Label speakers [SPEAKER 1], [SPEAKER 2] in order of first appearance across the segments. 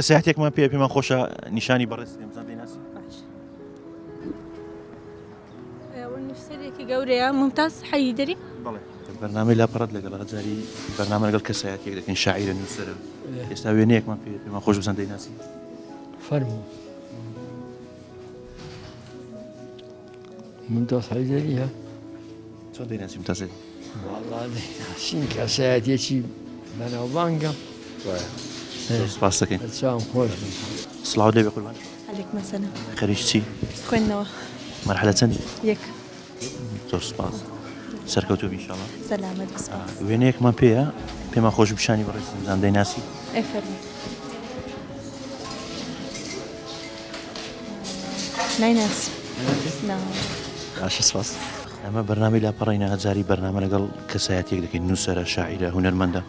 [SPEAKER 1] کەسایەتێکمان پێ پێمان خۆشە نیشانی بەڕێز بزان دەیناسی
[SPEAKER 2] نووسەرێکی گەورەیە ممتاز حەیدەری
[SPEAKER 1] بەڵێ بەرنامەی لاپەڕەت لەگەڵ جاری بەرنامە لەگەڵ کەسایەتێک دەکەین شاعیرە نووسەرە ئێستا وێنەیەکمان پێ پێمان خۆش بزان دەیناسی
[SPEAKER 3] فەرموو ممتاز حەیدەریە
[SPEAKER 1] چۆن دەیناسی ممتاز حەیدەری؟
[SPEAKER 3] وەڵا دەیناسین کەسایەتیەکی بەناوبانگە
[SPEAKER 1] زۆر سپاس دەکەین
[SPEAKER 3] چاوم خۆش بێت.
[SPEAKER 1] سڵاوت لێبێ قوربان.
[SPEAKER 2] علیکم السلام.
[SPEAKER 1] خەریکی چی؟
[SPEAKER 2] خوێندنەوە.
[SPEAKER 1] مەرحەلە چەندی؟
[SPEAKER 2] یەک.
[SPEAKER 1] زۆر سپاس. سەرکەوتوو بی ئینشاڵڵا.
[SPEAKER 2] سەلامەت بی سپاس.
[SPEAKER 1] وێنەیەکمان پێیە پێمان خۆش پیشانی بەڕێز بزان دەیناسی؟
[SPEAKER 2] ئەی فەرموو. نایناسم. نا.
[SPEAKER 1] باشە سپاس. ئەمە بەرنامەی لاپەڕینە جاری بەرنامە لەگەڵ کەسایەتیەک دەکەین نووسەرە شاعیرە هونەرمەندە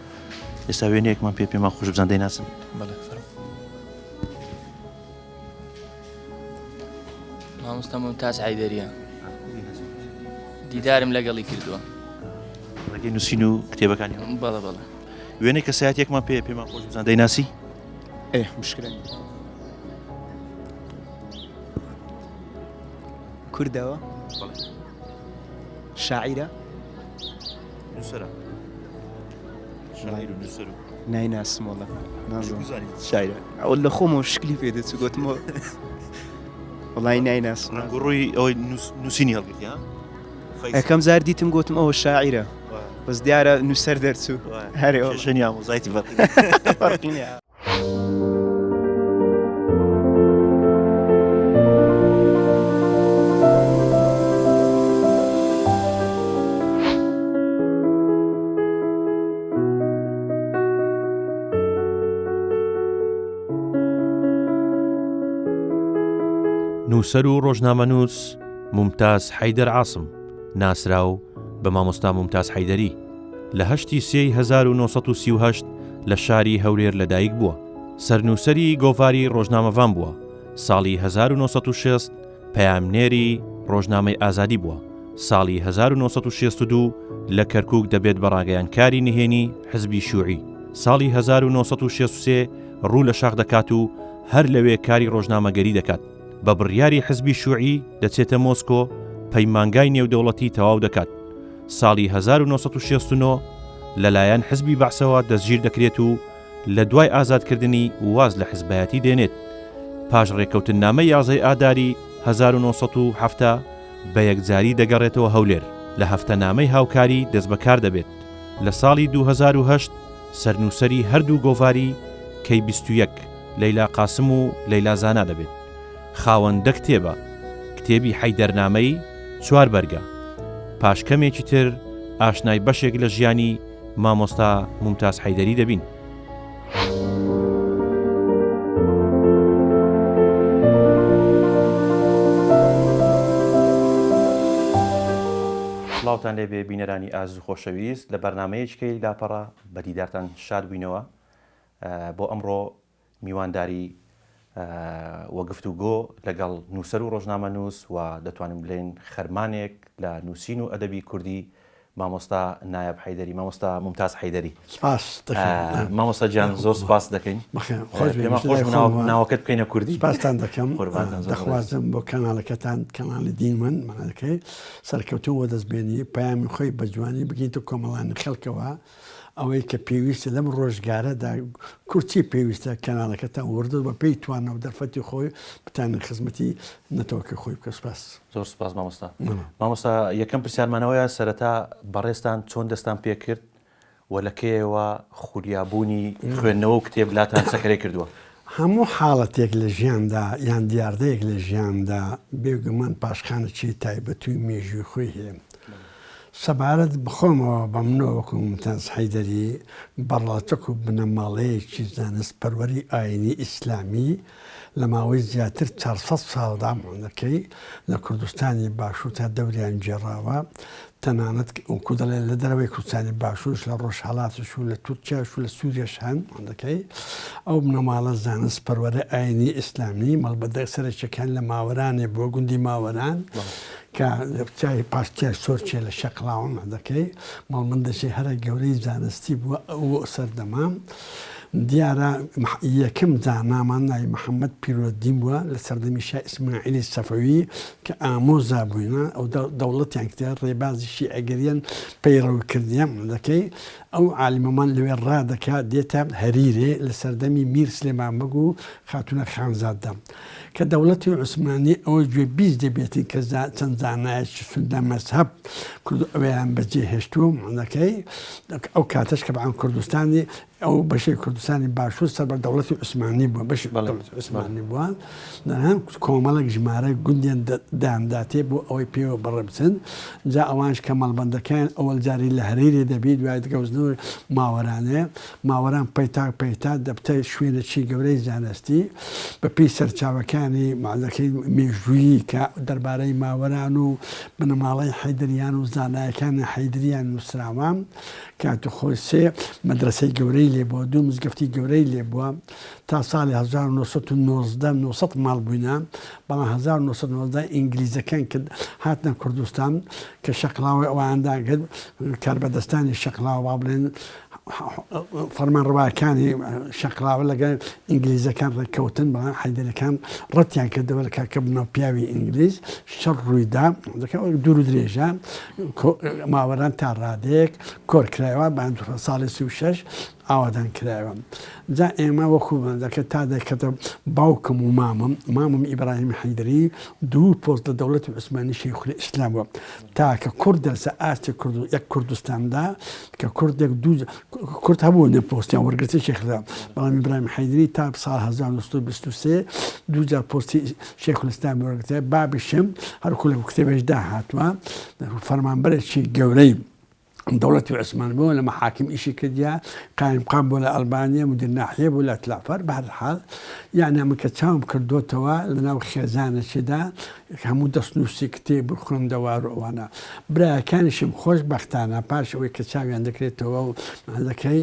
[SPEAKER 1] ئێستا وێنەیەکمان پێ پێمان خۆش بزان دەیناسن
[SPEAKER 4] بەڵێ فەرموو.
[SPEAKER 5] مامۆستا ممتاز حەیدەریە دیدارم لەگەڵی کردووە
[SPEAKER 1] ڕێگەی نووسین و کتێبەکانی
[SPEAKER 5] بەڵێ بەڵێ
[SPEAKER 1] وێنەی کەسایەتیەکمان پێ پێمان خۆش بزان دەیناسی
[SPEAKER 4] ئێ مشکلە نییە. کوردەوە
[SPEAKER 1] بەڵێ
[SPEAKER 4] شاعیرە
[SPEAKER 1] نووسەرە شاعیر و نووسەر و
[SPEAKER 4] نایناسم وەڵا نازانم شاعیرە ئەوە لە خۆمەوە شکلی پێ دەچوو گوتمەوە وەڵای نایناسم
[SPEAKER 1] ڕەنگ و ڕووی ئەوەی نووسینی هەڵگرتی ها
[SPEAKER 4] یەکەم جار دیتم گوتم ئەوە شاعیرە بەس دیارە نووسەر دەرچوو هەرێ
[SPEAKER 1] شەنی ئامۆزایتی
[SPEAKER 4] فەرقی نییە.
[SPEAKER 1] نووسەر و ڕۆژنامەنووس مومتاز حەیدەر عاسم ناسراو بە مامۆستا مومتاز حەیدەری لە هەشتی سێی 1938 لە شاری هەولێر لەدایک بووە. سەرنووسەری گۆڤاری ڕۆژنامەڤان بووە، ساڵی 1960 پەیامنێری ڕۆژنامەی ئازادی بووە، ساڵی 1962 لە کەرکووک دەبێت بە ڕاگەیانکاری نهێنی حزبی شیوعی، ساڵی 1963 ڕوو لە شاخ دەکات و هەر لەوێ کاری ڕۆژنامەگەری دەکات. بە بڕیاری حزبی شوعی دەچێتە مۆسکۆ پەیمانگای نێودەوڵەتی تەواو دەکات. ساڵی 1969 لەلایەن حزبی بەعسەوە دەستگیر دەکرێت و لە دوای ئازادکردنی واز لە حزبایەتی دێنێت. پاش ڕێککەوتننامەی یازدەی ئاداری 1970 بە یەکجاری دەگەڕێتەوە هەولێر، لە هەفتەنامەی هاوکاری دەستبەکار دەبێت. لە ساڵی 2008 سەرنووسەری هەردوو گۆڤاری کەی 21، لەیلا قاسم و لەیلا زانا دەبێت. خاوەن دە کتێبە، کتێبی حەیدەرنامەی چوار بەرگە. پاش کەمێکی تر ئاشنای بەشێک لە ژیانی مامۆستا مومتاز حەیدەری دەبین. سڵاوتان لێبێ بینەرانی ئازیز و خۆشەویست، لە بەرنامەیەکی کەی لاپەڕە بە دیدارتان شاد بووینەوە. بۆ ئەمڕۆ میوانداری و گفتوگۆ لەگەڵ نووسەر و ڕۆژنامەنووس و دەتوانین بلێین خەرمانێک لە نووسین و ئەدەبی کوردی مامۆستا نایاب حەیدەری مامۆستا مومتاز حەیدەری
[SPEAKER 6] سپاس دەکەم
[SPEAKER 1] مامۆستا گیان زۆر سپاس دەکەین
[SPEAKER 6] بەخێر خۆش بێ
[SPEAKER 1] پێمان خۆش بوو ناو- ناوەکەت بکەینە کوردی
[SPEAKER 6] سپاستان دەکەم
[SPEAKER 1] قوربانتان زۆر بەڕێز.
[SPEAKER 6] دەخوازم بۆ کەناڵەکەتان کەناڵی دینمەن مانەکەی سەرکەوتوو وەدەست بێنی پەیامی خۆی بە جوانی بگەیتە کۆمەڵانی خەڵکەوە ئەوەی کە پێویستە لەم ڕۆژگارەدا کورد چی پێویستە کەناڵەکەتان وردە بە پێی توانا و دەرفەتی خۆی بتانن خزمەتی نەتەوەکەی خۆی بکە سپاس.
[SPEAKER 1] زۆر سپاس مامۆستا. مامۆستا یەکەم پرسیارمانەوەیە سەرەتا بەڕێزتان چۆن دەستان پێکرد و لە کەیەوە خولیابوونی خوێندنەوە و کتێب لاتان سەکەرەی کردووە؟
[SPEAKER 6] هەموو حاڵەتێک لە ژیاندا یان دیاردەیەک لە ژیاندا بێگومان پاشخانێکی تایبەت و مێژووی خۆی هەیە. سەبارەت بە خۆمەوە بە منەوە وەکوو مومتاز حەیدەری بە ڕەچەک و بنەماڵەیەکی زانستپەروەری ئایینی ئیسلامی لە ماوەی زیاتر 400 ساڵدا مۆنەکەی لە کوردستانی باشوور تا دەوریان گێڕاوە تەنانەت وەکوو دەڵێن لە دەرەوەی کوردستانی باشوورش لە ڕۆژهەڵاتیش و لە تورکیاش و لە سووریەش هەن مۆنەکەی ئەو بنەماڵە زانستپەروەرە ئایینی ئیسلامی مەڵبەندە سەرەکیەکان لە ماوەرانێ بووە گوندی ماوەران کە لە چای پاش چیای سۆرچێ لە شەقڵاوە مەدەکەی مەڵبەندێکی هەرە گەورەی زانستی بووە ئەو سەردەمە. دیارە یەکەم زانامان ناوی محەممەد پیرۆدین بووە لە سەردەمی شا ئیسماعیلی سەفەوی کە ئامۆزا بووینە ئەو دەوڵەتیان کردە ڕێبازی شیعەگەریان پەیڕەو کردیە دەکەی ئەو عالیمەمان لەوێ ڕادەکا دێتە هەریرێ لە سەردەمی میر سلێمان بەگ و خاتوونە خانزاددا کە دەوڵەتی عوسمانی ئەوە گوێ بیست دەبێتن کە چەند زانایەکی سوننە مەزهەب کورد ئەویان بەجێ هێشتووە معنەکەی ئەو کاتەش کە بەعام کوردستانی ئەو بەشەی کوردستانی باشوور سەر بە دەوڵەتی عوسمانی بووە بەشی دەوڵەتی عوسمانی بووە کۆمەڵێک ژمارە گوندیان دانداتێ بۆ ئەوەی پێوە بەڕێ بچن جا ئەوانش کە مەڵبەندەکان ئەوەل جاری لە هەرێرێ دەبی دوای دەگەوزنەوە ماوەرانێ ماوەران پەیتا پەیتا دەبتە شوێنێکی گەورەی زانستی بە پێی سەرچاوەکانی مەعزەکەی مێژوویی کە دەربارەی ماوەران و بنەماڵەی حەیدریان و زانایەکانی حەیدریان نووسراوە کاتی خۆی سێ مەدرەسەی گەورەی لێ بووە، دوو مزگەفتی گەورەی لێ بووە، تا ساڵی 1919 900 ماڵ بووینە، بەڵام 1919 ئینگلیزەکان کە هاتنە کوردستان کە شەقڵاوەی ئەوان داگرت، کاربەدەستانی شەقڵاوە با بڵێن فەرمانڕەواکانی شەقڵاوە لەگەڵ ئینگلیزەکان ڕێککەوتن، بەڵام حەیدەرەکان ڕەتیان کردەوە لە کە ببنە پیاوی ئینگلیز، شەڕ ڕوویدا، دوور و درێژە. ماوەران تا ڕادەیەک کۆر کرایەوە بە ساڵی 36 ئاوادان کرایەوە جا ئێمە وەکو بەندەکە تا دەکەتە باوکم و مامم مامم ئیبراهیم حیدری دوو پۆست لە دەوڵەتی عوسمانی شەیخ ئیسلام بووە تاکە کورد دەرسە ئاستی کورد یەک کوردستاندا کە کوردێک دوو کورد هەبوو نە پۆستیان وەرگرتی شێخ بەڵام ئیبراهیم حەیدری تا ساڵ 1923 دوو جار پۆستی شێخولئیسلامی وەرگرتە بابیشم هەرکو لە کتێبێشدا هاتووە فەرمانبەرێکی گەورەی دەوڵەتی عوسمان بووە لە مەحاکم ئیشی کردیا قایمقام بوو لە ئەلبانیا مدیر ناحیە بوو لە تلافەر بە هەر حال یعنی من کە چاوم کردوتەوە لەناو خێزانێکیدا هەموو دەستنووسی کتێب و خوێندەوار و ئەوانە. برایەکانیشم خۆشبەختانە پاش ئەوەی کە چاویان دەکرێتەوە و مەعدەکەی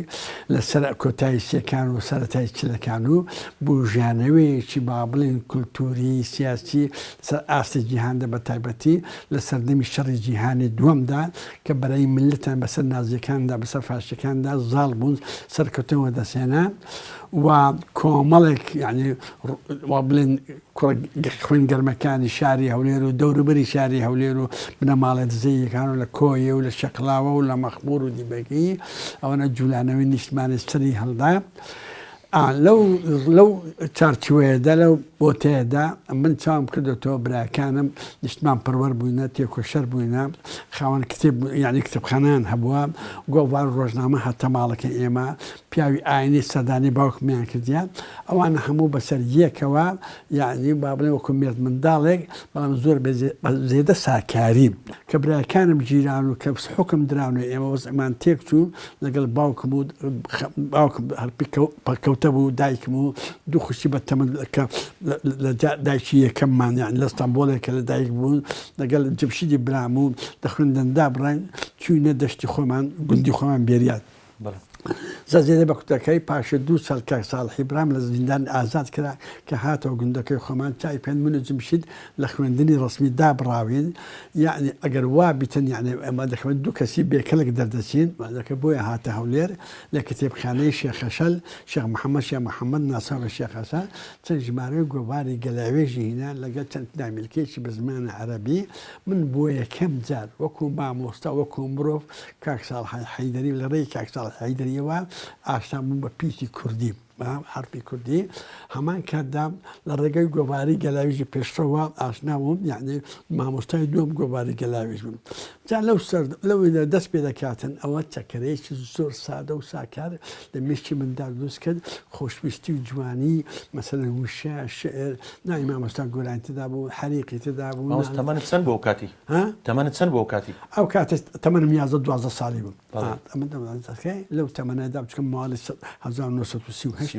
[SPEAKER 6] لە سەر کۆتایی سیەکان و سەرەتای چلەکان و بوژانەوەیەکی با بڵێین کولتووری سیاسی سەر ئاستی جیهاندا بە تایبەتی لە سەردەمی شەڕی جیهانی دووەمدا کە بەرەی میللەتان بەسەر نازیەکاندا بەسەر فاشیەکاندا زاڵ بوون سەرکەوتن وەدەستهێنا و کۆمەڵێک یعنی وا بڵێن کوڕە خوێن گەرمەکانی شاری هەولێر و دەوروبەری شاری هەولێر و بنەماڵە دزەییەکان و لە کۆیە و لە شەقڵاوە و لە مەخموور و دیبەگی ئەوەنە جوولانەوەی نیشتمانی سەری هەڵدا. لەو لەو چارچوەیەدا لەو بۆتەیەدا من چاوم کردێتەوە براکانم نیشتمان پەروەر بووینە تێکۆشەر بووینە خاوەن کتێب یعنی کتێبخانەیان هەبووە گۆڤار ڕۆژنامە هاتە ماڵەکەی ئێمە پیاوی ئاینی سەردانی باوکمیان کردیە ئەوانە هەموو بەسەر یەکەوە یەعنی با بڵێم وەکو مێرد منداڵێک بەڵام زۆر بە زێدە ساکاری کە براکانم گیران و کە حوکم دران و ئێمە وەزعمان تێک چوو لەگەڵ باوکم و باوکم هەر پەککەوتە بوو دایکم و دوو خوشکی بە تەمەن کە لە دایکی یەکەممان یان لە ئەستەنبوڵێ کە لە دایک بوون لەگەڵ جمشیدی برام و لە خوێندن دابڕاین چووینە دەشتی خۆمان گوندی خۆمان بێریات. زەزێرە بە کوتەکەی پاشە دوو ساڵ کاک ساڵحی برام لە زیندان ئازاد کرا کە هاتەوە گوندەکەی خۆمان چای پێن من و جمشید لە خوێندنی ڕەسمی دابڕاوین یەعنی ئەگەر وا بیتن یەعنی ئێمە دەکەون دوو کەسی بێکەلک دەردەچین دەکە بۆیە هاتە هەولێر لە کتێبخانەی شێخەشەل شێخ محەممەد شێخ محەممەد ناسراو بە شێخەشە چەند ژمارەی گۆڤاری گەلاوێژی هینا لەگەڵ چەند نامیلکەیەکی بە زمانی عەرەبی من بۆ یەکەم جار وەکوو مامۆستا وەکوو مرۆڤ کاک ساڵحی حەیدەری لە ڕێی کاک ساڵح حەیدەریەوە ئاشنا بووم بە پیتی کوردی بە حەرفی کوردی هەمان کاتدا لە ڕێگەی گۆڤاری گەلاویژی پێشڕەوە ئاشنا بووم یعنی مامۆستای دووەم گۆڤاری گەلاویژ بووم جا لەو سەر لەو دەست پێ دەکاتن ئەوە چەکەرەیەکی زۆر سادە و ساکار لە مێشکی مندا دروست کرد خۆشویستی و جوانی مەسەلەن وشە شعر ناوی مامۆستا گۆرانی تێدا بوو حەریقی تێدا بوو
[SPEAKER 1] مامۆستا تەمەنت چەند بوو ئەو کاتی؟
[SPEAKER 6] ها؟
[SPEAKER 1] تەمەنت چەند بوو ئەو کاتی؟
[SPEAKER 6] ئەو کاتە تەمەنم 11 12 ساڵی بوو لەو تەمەنەدا بچکەم ماڵی 1938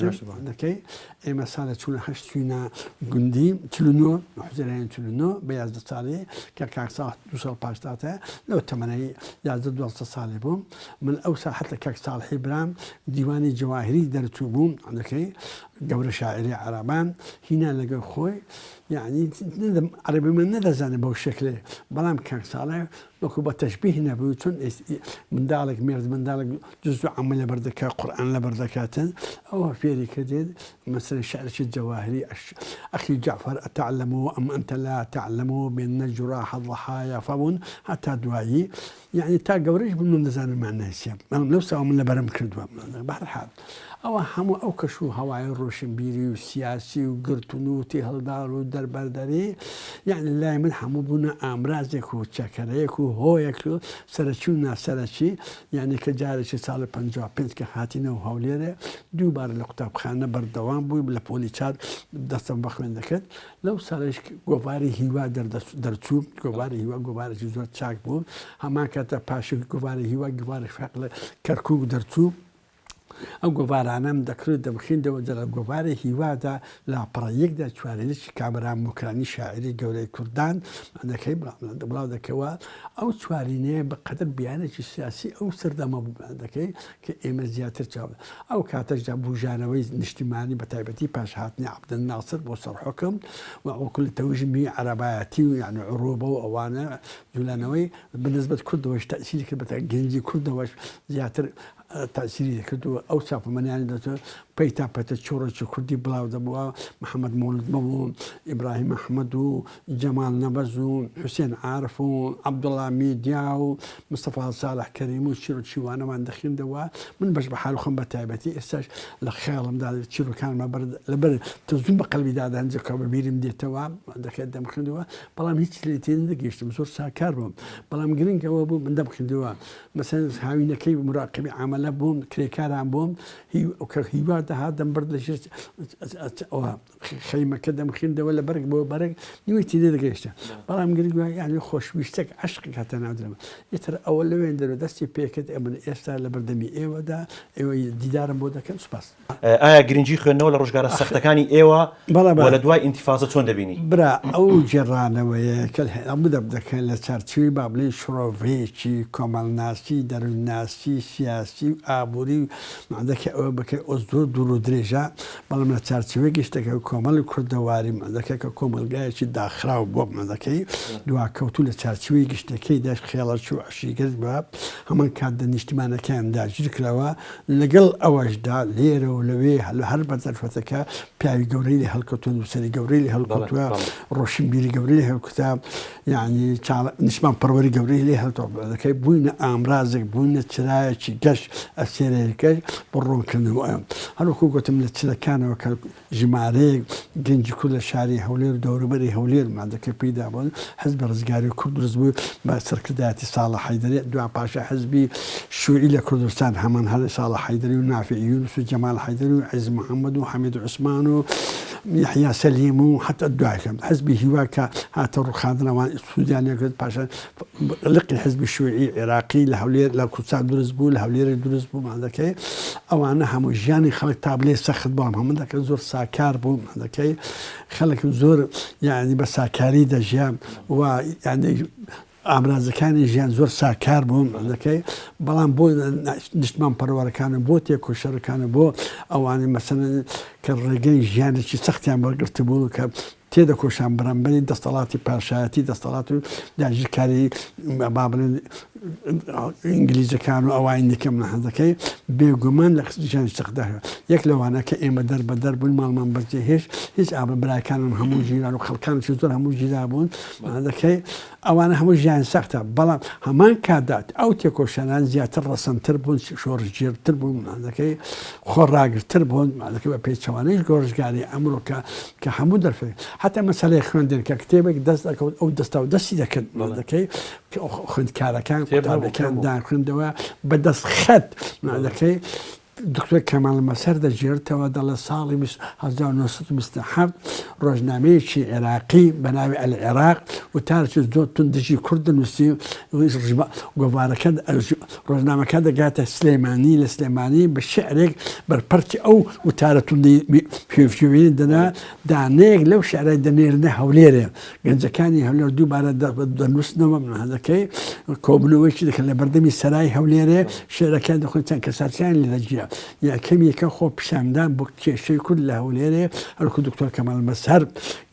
[SPEAKER 6] دەکەی ئێمە ساڵە چوونە هەشت چوینە گوندی 49 حوزەرانی 49 بە 11 ساڵی کە کاک ساڵ دو ساڵ پاشتاتە لەو تەمەنەی 11 12 ساڵی بووم من ئەو ساحەتە کاک ساڵحی برام دیوانی جەواهری دەرچوو بووم دەکەی. گەورە شاعیری عەرەبان هینا لەگەڵ خۆی یەعنی عەرەبیمان نەدەزانی بەو شکلێ بەڵام کاک ساڵح وەکو بە تەشبیه نەبوو چۆن منداڵێک مێرد منداڵێک جزء عەمە لەبەر دەکا قورئان لەبەر دەکاتن ئەوە فێری کردێت مثلا شعرێکی جەواهری أخي جعفر أتعلم أم أنت لا تعلم بأن جراح الضحايا فون هەتا دوایی یەعنی تا گەورەش بم نەمدەزانی مانای چیە بەڵام لەو ساوە من لەبەرم کردووە بەهەرحاڵ ئەوە هەموو ئەو کەش و هەوای ڕۆشنبیری و سیاسی و گرتن و تێهەڵدار و دەربەردەری یعنی لای من هەموو بوونە ئامرازێک و چەکەرەیەک و هۆیەک و سەرەکی و ناسەرەکی یعنی کە جارێکی ساڵی 55 کە هاتینەوە هەولێرێ دووبارە لە قوتابخانە بەردەوام بوویم لە پۆلی چار دەستم بە خوێند دەکرد لەو ساڵەیش گۆڤاری هیوا دەرچوو، گۆڤاری هیوا گۆڤارێکی زۆر چاک بوو، هەمان کاتە پاشی گۆڤاری هیوا گۆڤاری شەرق لە کەرکووک دەرچوو. ئەو گۆڤارانەم دەکرد دەمخیندەوە جا لە گۆڤاری هیوادا لاپەڕە یەکدا چوارینەکی کامەران موکرانی شاعیری گەورەی کوردان دەکەی بڵاو دەکەوە ئەو چوارینەیە بە قەدەر بیانێکی سیاسی ئەو سەردەمە بوو دەکەی کە ئێمە زیاتر چاو ئەو کاتەشدا بوژانەوەی نیشتیمانی بە تایبەتی پاش هاتنی عەبدولناسر بۆ سەر حوکم و وەکو تەوژمی عەرەبایەتی و یانی عروبە و ئەوانە جولانەوەی بە نسبەت کوردەوەش تەئسیری کرد بە گەنجی کوردەوەش زیاتر تەئسیری دەکرد و ئەو چاپەمەنیانی دەچوو پەیتا پەیتا چۆڕێکی کوردی بڵاو دەبووە محەممەد مۆلد بەبوو ئیبراهیم ئەحمەد و جەمال نەبەز و حوسێن عارف و عەبدوڵا میدیا و مستەفا ساڵح کەریم و چیرۆکی وانەمان دەخوێندەوە، من بەش بە حاڵی خۆم بە تایبەتی ئێستاش لە خەیاڵمدا چیرۆکانمە بەر لەبەر تەزوون بە قەلبی دادا هەندێک کە بە بیرم دێتەوە دەکرێت دەمخوێندەوە بەڵام هیچ لێ تێ نەگەیشتم زۆر ساکار بووم بەڵام گرنگ ئەوە بوو من دەمخوێندەوە مەسەلەن هاوینەکەی مراقبی عامەلە بووم کرێکاران بووم کە هیوا دەهات دەمبرد لە ژێر ئەوە خەیمەکە دەمخیندەوە لە بەرگ بۆ بەرگ نیوەی تێ دەگەیشتە بەڵام گرنگ یعنی خۆشویستێک عشقێک هاتە ناو دڵم ئیتر ئەوە لەوێن دەرەوە دەستی پێکرد ئەمن ئێستا لە بەردەمی ئێوەدا ئێوە دیدارم بۆ دەکەن سوپاس.
[SPEAKER 1] ئایا گرنگی خوێندنەوە لە ڕۆژگارە سەختەکانی ئێوە و لە دوای ئینتیفازە چۆن دەبینی؟
[SPEAKER 6] برا ئەو گێڕانەوەیە کە ئەمدەم دەکەن لە چارچێوەی با بڵێین شڕۆڤەیەکی کۆمەڵناسی، دەروونناسی، سیاسی و ئابووری و مادەکە ئەوە بکەی ئەوە زۆر دوور و درێژە بەڵام لە چارچێوەی گشتەکە کۆمەڵی کوردەواری مادەکە کە کۆمەڵگایەکی داخراو بووە مادەکەی دواکەوتوو لە چارچێوەی گشتەکەیدا خێڵەکی و عەشیرگەرد بووە هەمان کاتدا نیشتیمانەکەیان داگیرکراوە لەگەڵ ئەوەشدا لێرە و لەوێ هەر بە دەرفەتەکە پیاوی گەورەی لێ هەڵکەوتووە نووسەری گەورەی لێ هەڵکەوتووە ڕۆشنبیری گەورەی لێ هەڵکوتا یعنی نیشتمان پەروەری گەورەی لێ هەڵکەوتووە بووینە ئامرازێک بووینە چرایەکی گەش ئەستێرەیەک گەش بۆ ڕوونکردنەوە هەروەکو گوتم لە چلەکانەوە کە ژمارەیەک گەنجی کورد لە شاری هەولێر و دەوروبەری هەولێر مادەکە پەیدا بوون، حزبی ڕزگاری کورد دروست بوو بە سەرکردایەتی ساڵح حەیدەری، دوا پاشا حزبی شیوعی لە کوردستان هەمان هەر ساڵح حەیدەری و نافع یونس و جەمال حەیدەری و عیز محەمەد و حەمید عوسمان و یەحیا سەلیم و حتا دوایەکەم حزبی هیوا کە هاتە ڕووخاندن ئەوان سوودیان لێ کرد پاشان لقی حزبی شیوعی عێراقی لە هەولێر لە کوردستان دروست بوو لە هەولێر دروست بوو مادەکەی ئەوانە هەموو ژیانی خەڵک تا بلێ سەخت بەڵام هەموو دەکە زۆر ساکار بوو مادەکەی خەڵک زۆر یعنی بە ساکاری دەژیا و یعنی ئامرازەکانی ژیان زۆر ساکار بوون مادەکەی بەڵام بۆ نیشتمان پەروەرەکان و بۆ تێکۆشەرەکان و بۆ ئەوانەی مەسەلەن کە ڕێگەی ژیانێکی سەختیان بەرگرتبوو کە تێدەکۆشان بەرامبەری دەستەڵاتی پاشایەتی دەستەڵات و داگیرکاری با بڵێن ئینگلیزەکان و ئەوانی دیکە منەحەزەکەی بێگومان لە ژیان سەختدا یەک لەوانە کە ئێمە دەر بە دەر بوون ماڵمان بەجێ هێشت هیچ ئابە براکانم هەموو ژیران و خەڵکانێکی زۆر هەموو ژیرا بوون دەکەی ئەوانە هەموو ژیان سەختە، بەڵام هەمان کاتدا ئەو تێکۆشەران زیاتر ڕەسەنتر بوون، شۆڕشگێڕتر بوون، مانەکەی خۆڕاگرتر بوون، مانەکە بە پێچەوانەی گۆڕشگاری ئەمڕۆ کە کە هەموو دەرفەت حتا مەسەلەی خوێندن کە کتێبێک دەست دەکەوت ئەو دەستا و دەستی دەکرد مانەکەی خوێندکارەکان قوتابیەکان داخوێندەوە بە دەست خەت مانەکەی دکتۆر کەمال مەسەر دەگێرتەوە دەڵێ ساڵی 1927 ڕۆژنامەیەکی عێراقی بە ناوی ئەلعێراق وتارێکی زۆر توند دژی کورد دەنووسی گۆڤارەکە ڕۆژنامەکە دەگاتە سلێمانی لە سلێمانی بە شعرێک بەرپەرچی ئەو وتارە توندی پێویی دەنا دانەیەک لەو شعرە دەنێرنە هەولێرێ گەنجەکانی هەولێر دووبارە دەنووسنەوە منهەدەکەی کۆبنەوەیکی دەکەن لە بەردەمی سەرای هەولێرێ شعرەکان دەخۆن چەند کەساتیان لێ دەگیرا. یەکەم یەکە خۆ پیشاندان بۆ کێشەی کورد لە هەولێرێ هەرکو دکتۆر کەمال مەزهەر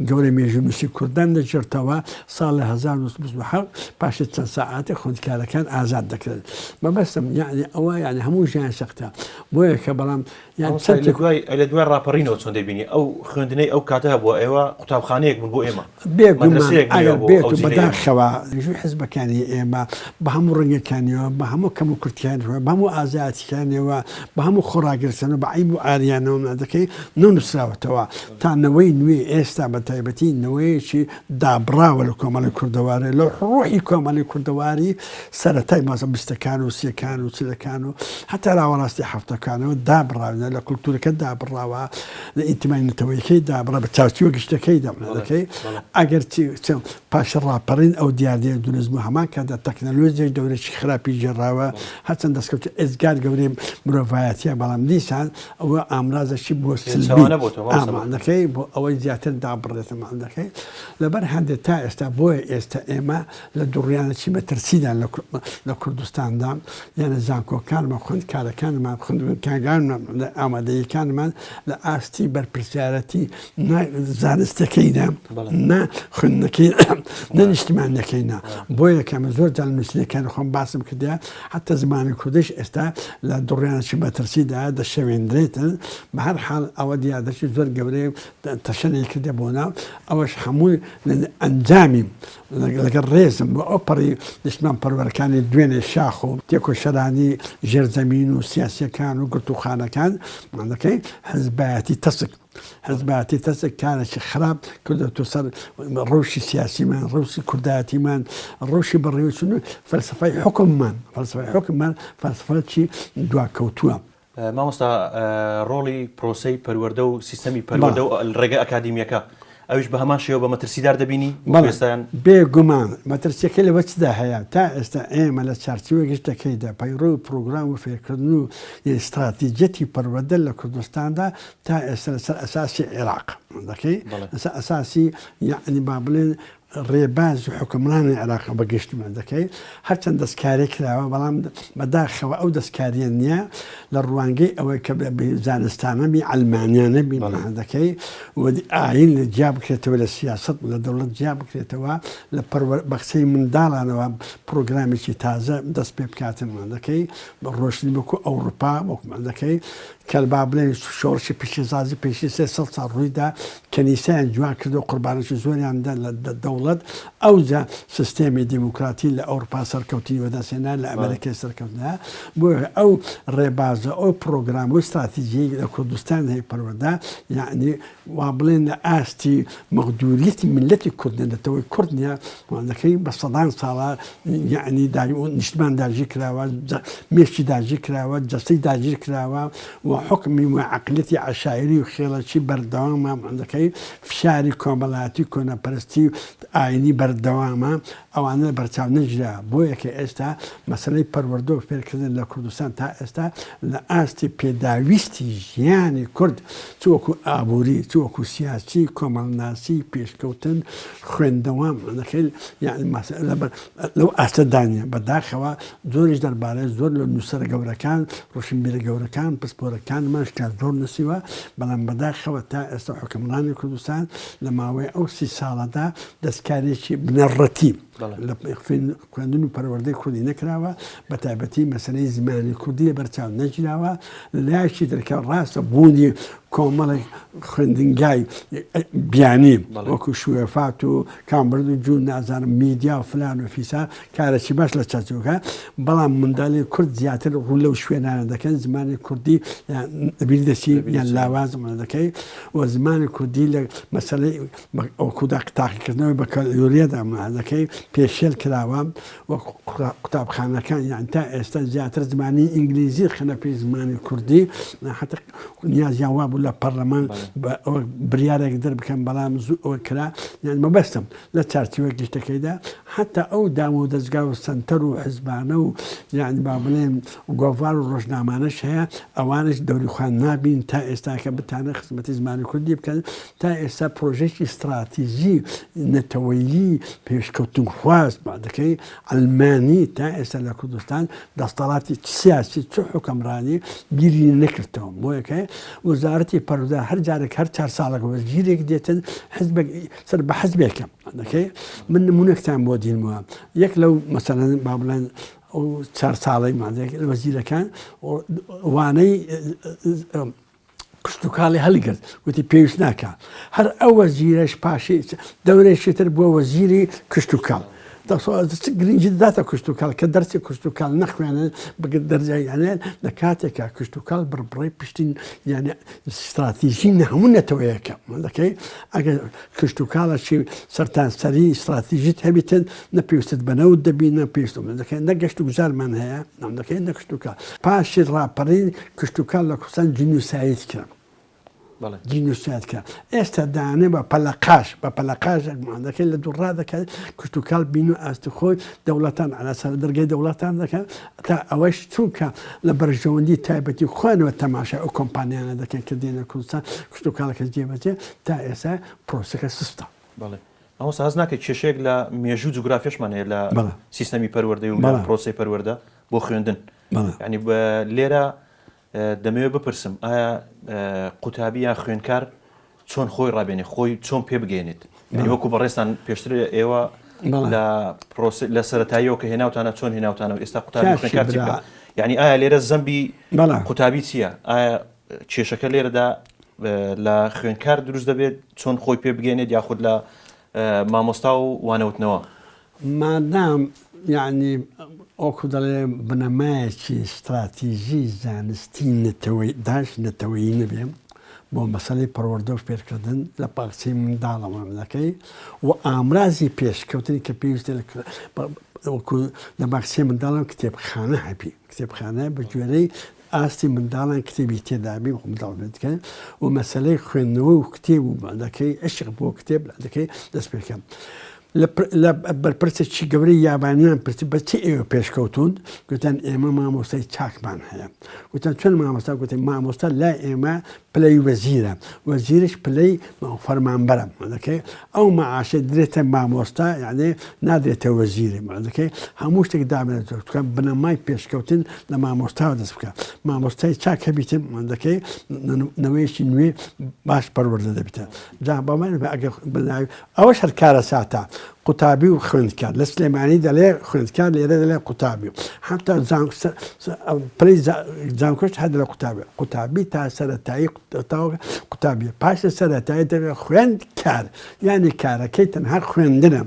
[SPEAKER 6] گەورە مێژوونووسی کوردان دەگێڕتەوە ساڵ لە 1927 پاشە چەند سەعاتێک خوێندکارەکان ئازاد دەکرێن مەبەستم یعنی ئەوە یعنی هەموو ژیان سەختە بۆیە کە بەڵام یان
[SPEAKER 1] چەند لە دوای لە دوای ڕاپەڕینەوە چۆن دەبینی ئەو خوێندنەی ئەو کاتە هەبووە ئێوە قوتابخانەیەک بوون بۆ ئێمە
[SPEAKER 6] بێگومان ئەگەر بێت و بەداخەوە مێژووی حزبەکانی ئێمە بە هەموو ڕەنگەکانیەوە، بە هەموو کەموکورتیانەوە، بە هەموو ئازایەتیەکانیەوە، بە هەموو خۆڕاگرتن و بە عەیب و عاریانەوە مادەکەی نەنووسراوەتەوە تا نەوەی نوێی ئێستا بە تایبەتی نەوەیەکی دابڕاوە لە کۆمەڵی کوردەواری لە ڕۆحی کۆمەڵی کوردەواری سەرەتای مازە بیستەکان و سیەکان و چلەکان و هەتا لاوەڕاستی حەفتەکانەوە دابڕاونە لە کولتوورەکە دابڕاوە لە ئینتیمای نەتەوەیەکەی دابڕا بە چارچیوە گشتەکەی دەکەی ئەگەر پاش ڕاپەڕین ئەو دیاردەیە دروست بوو هەمان کاتدا تەکنەلۆژیای دەورێکی خراپی گێڕاوە هەرچەند دەستکەوتی ئێجگار گەورەی مرۆڤایەتیە بەڵام دیسان ئەوە ئامرازێکی بۆ سلبی ئامانەکەی بۆ ئەوەی زیاتر دابڕێتە مادەکەی لەبەر هەندێک تا ئێستا بۆیە ئێستا ئێمە لە دوڕیانێکی مەترسیدان لە کوردستاندا یانە زانکۆکانمان خوێندکارەکانمان خوندکارانمان لە ئامادەیەکانمان لە ئاستی بەرپرسیارەتی نا زانستەکەی نا نا خوێندنەکەی نە نیشتمانەکەی نا بۆیە کە من زۆر جار نووسینەکانی خۆم باسم کردە حتا زمانی کوردیش ئێستا لە دوڕیانێکی مەترسیدا دەشێوێندرێتن بە هەر حاڵ ئەوە دیاردەکی زۆر گەورەیە تەشەنەی کردە بۆ ناو ئەوەش هەمووی ئەنجامی لەگەڵ ڕێزم بۆ ئەوپەڕی نیشتمان پەروەرەکانی دوێنێ شاخ و تێکۆشەرانی ژێرزەمین و سیاسیەکان و گرتووخانەکان مانەکەی حزبایەتی تەسک حزبایەتی تەسک کارێکی خراپ کردۆتە سەر ڕەوشی سیاسیمان ڕەوشی کوردایەتیمان ڕەوشی بەڕێوەچوون و فەلسەفەی حوکممان فەلسەفەی حوکممان فەلسەفەکی دواکەوتووە.
[SPEAKER 1] مامۆستا ڕۆڵی پرۆسەی پەروەردە و سیستەمی پەروەردە و ڕێگە ئەکادیمیەکە ئەویش بە هەمان شێوە بە مەترسیدار دەبینی؟
[SPEAKER 6] بەڵێ بێ گومان مەترسیەکەی لەوە چدا هەیە تا ئێستا ئێمە لە چارچێوەی گشتەکەیدا پەیڕەو و پرۆگرام و فێرکردن و ستراتیجیەتی پەروەردە لە کوردستاندا تا ئێستا لەسەر ئەساسی عێراق دەکەی لەسەر ئەساسی یەعنی با بڵێن ڕێباز و حوکمڕانی عێراق بە گشتی دەکەی هەرچەند دەستکاری کراوە بەڵام بەداخەوە ئەو دەستکاریە نییە لە ڕوانگەی ئەوەی کە زانستانە بی عەلمانیانە بی دەکەی و ئاین لە جیا بکرێتەوە لە سیاست لە دەوڵەت جیا بکرێتەوە لە پەروەر بە قسەی منداڵانەوە پرۆگرامێکی تازە دەست پێ بکاتن دەکەی ڕۆشنی وەکو ئەوروپا وەکو دەکەی کە با بڵێین شۆڕشی پیشەسازی پێشی 300 ساڵ ڕوویدا، کەنیسەیان جوان کرد و قوربانیی زۆریان دا لە دەوڵەت، ئەوجا سیستێمی دیموکراتی لە ئەوروپا سەرکەوتنی وەدەست هێنا، لە ئەمەریکای سەرکەوتنە. بۆیە ئەو ڕێبازە، ئەو پڕۆگرام و ستراتیجیەی لە کوردستان هەیە پەروەردە، یەعنی وا بڵێن لە ئاستی مەغدوریەتی میللەتی کورد نیە، نەتەوەی کورد نیە، دەکەی بە سەدان ساڵە یەعنی نیشتمان داگیر کراوە، مێشکی داگیر کراوە، جەستەی داگیر کراوە و حوکمی و عەقلیەتی عەشایری و خێڵەکی بەردەوامە، دەکەی فشاری کۆمەڵایەتی کۆنەپەرستی و ئاینی بەردەوامە، ئەوانە لەبەرچاو نەگیرا، بۆیە کە ئێستا مەسەلەی پەروەردە و فێرکردن لە کوردستان تا ئێستا لە ئاستی پێداویستی ژیانی کورد چ وەکو ئابووری، چ وەکو سیاسی، کۆمەڵناسی، پێشکەوتن، خوێندنەوە، مانەکەی یانی مەسەلە لەو ئاستەدا نییە. بەداخەوە زۆریش دەربارەی زۆر لە نووسەرە گەورەکان، ڕۆشنبیرە گەورەکان، پسپۆرەکانمان شتیان زۆر نووسیوە، بەڵام بەداخەوە تا ئێستا حوکمڕانی کوردستان لە ماوەی ئەو 30 ساڵەدا دەستکارییەکی بنەڕەتی لە خوێندن و پەروەردەی کوردی نەکراوە، بە تایبەتی مەسەلەی زمانی کوردی لەبەرچاو نەگیراوە. لە لایەکی ترکە ڕاستە بوونی کۆمەڵێک خوێندنگای بیانی وەکو شوێفات و کامبرد و جوون نازانم میدیا و فلان و فیسار کارێکی باش لە چەرچۆکە، بەڵام منداڵی کورد زیاتر ڕوو لەو شوێنانە دەکەن زمانی کوردی لەبیر دەچی یان لاواز دەکەی و زمانی کوردی لە مەسەلەی وەکو تاقیکردنەوەی بەکالۆریەدا مەعادەکەی پێشێل کراوە و قوتابخانەکان یان تا ئێستا زیاتر زمانی ئینگلیزی خەنە پێش زمانی کوردی حتا نیازیان وابوو. بوو لە پەرلەمان بریارێک دەربکەن بەڵام زوو ئەوە کرا یان مەبەستم لە چارچێوە گشتەکەیدا حتا ئەو دام و دەزگا و سەنتەر و حزبانە و یعنی با بڵێن گۆڤار و ڕۆژنامانەش هەیە ئەوانش دەوری خوان نابین تا ئێستاکە بتانە خزمەتی زمانی کوردی بکەن تا ئێستا پرۆژێکی ستراتیژی نەتەوەیی پێشکەوتنخواز دەکەی عەلمانی تا ئێستا لە کوردستان دەستەڵاتی چ سیاسی چ حوکمڕانی بیری نەکردەوە بۆیەکە وەزارەتی پەروەردە هەر جارێک هەر چار ساڵێک وەزیرێک دێتن حزبێک سەر بە حزبێکە دەکەی من نمونەکتان بۆ دینمەوە یەک لەو مەسەلەن با بڵێن ئەو چار ساڵەی مادێک وەزیرەکان وانەی کشتوکاڵی هەڵگرت وتی پێویست ناکا هەر ئەو وەزیرەش پاشی دەورێکی تر بووە وەزیری کشتوکاڵ چ گرنگی دەداتە کشتوکاڵ کە دەرسی کشتوکاڵ نەخوێنن بگە دەرجای یانێ لە کاتێکا کشتوکاڵ بڕبڕەی پشتین یانە استراتیژی نە هەموو نەتەوەیەکە دەکەی ئەگەر کشتوکاڵەکی سەرتاسەری استراتیژیت هەبیتن نە پێویستت بە نەوت دەبی نە پێویست دەکەین نە گەشت و گوزارمان هەیە نام دەکەین نە کشتوکاڵ پاشی ڕاپەڕین کشتوکاڵ لە کوردستان جینوساید کرا جینوساید کرا ئێستا دانێ بە پەلەقاش بە پەلەقاش دەکەی لە دوو ڕادەکات کشتوکاڵ بین و ئاستی خۆی دەوڵەتان عەلاسەر دەرگەی دەوڵەتان دەکەن تا ئەوەش چونکە لە بەرژەوەندی تایبەتی خۆیانەوە تەماشای ئەو کۆمپانیانە دەکەن کە دێنە کوردستان کشتوکاڵەکە جێبەجێ تا ئێستا پرۆسەکە سستە.
[SPEAKER 1] بەڵێ مامۆستا هەست ناکەی کێشەیەک لە مێژوو جوگرافیەشمان هەیە لە سیستەمی پەروەردەی و لە پرۆسەی پەروەردە بۆ خوێندن یعنی لێرە دەمەوێت بپرسم ئایا قوتابی یان خوێندکار چۆن خۆی ڕابێنێ خۆی چۆن پێ بگەێنێت یعنی وەکو بەڕێزتان پێشتر ئێوە لە پرۆس لە سەتاییەوە کە هێناوتانە چۆن هێناوتانە و ئێستا قوتابی خوێندکار چی بکات یعنی ئایا لێرە زەمبی قوتابی چییە ئایا کێشەکە لێرەدا لە خوێندکار دروست دەبێت چۆن خۆی پێ بگەێنێت یاخود لە مامۆستا و وانەوتنەوە؟
[SPEAKER 6] مادام یەعنی وەکو دەڵێ بنەمایەکی ستراتیژی زانستی نەتەوەی داش نەتەوەیی نەبێ بۆ مەسەلەی پەروەردە و فێرکردن لە پاکچەی منداڵەوە دەکەی و ئامرازی پێشکەوتنی کە پێویستە وەکو لە باخچەی منداڵان کتێبخانە هەبی کتێبخانە بە گوێرەی ئاستی منداڵان کتێبی تێدابی و منداڵ بکەن و مەسەلەی خوێندنەوە و کتێب و دەکەی عشق بۆ کتێب دەکەی دەست پێکەم لە بەرپرسێکی گەورەی یابانیان پرسی بە چی ئێوە پێشکەوتون گوتیان ئێمە مامۆستای چاکمان هەیە گوتیان چۆن مامۆستا گوتی مامۆستا لای ئێمە پلەی وەزیرە وەزیرش پلەی فەرمانبەرە دەکەی ئەو مەعاشە درێتە مامۆستا یعنی نادرێتە وەزیری دەکەی هەموو شتێک دابنێت بنەمای پێشکەوتن لە مامۆستاوە دەست بکە مامۆستای چاک هەبیتن دەکەی نەوەیەکی نوێ باش پەروەردە دەبیتە جا بەمن ئەگەر بناوی ئەوەش هەر کارەساتە قوتابی و خوێندکار لە سلێمانی دەڵێ خوێندکار لێرە دەڵێ قوتابی حتا پلەی زانکۆش هەر دەڵێ قوتابی قوتابی تا سەرەتایی قوتابی پاشە سەرەتایی دەبێ خوێندکار یعنی کارەکەی تەنها خوێندنە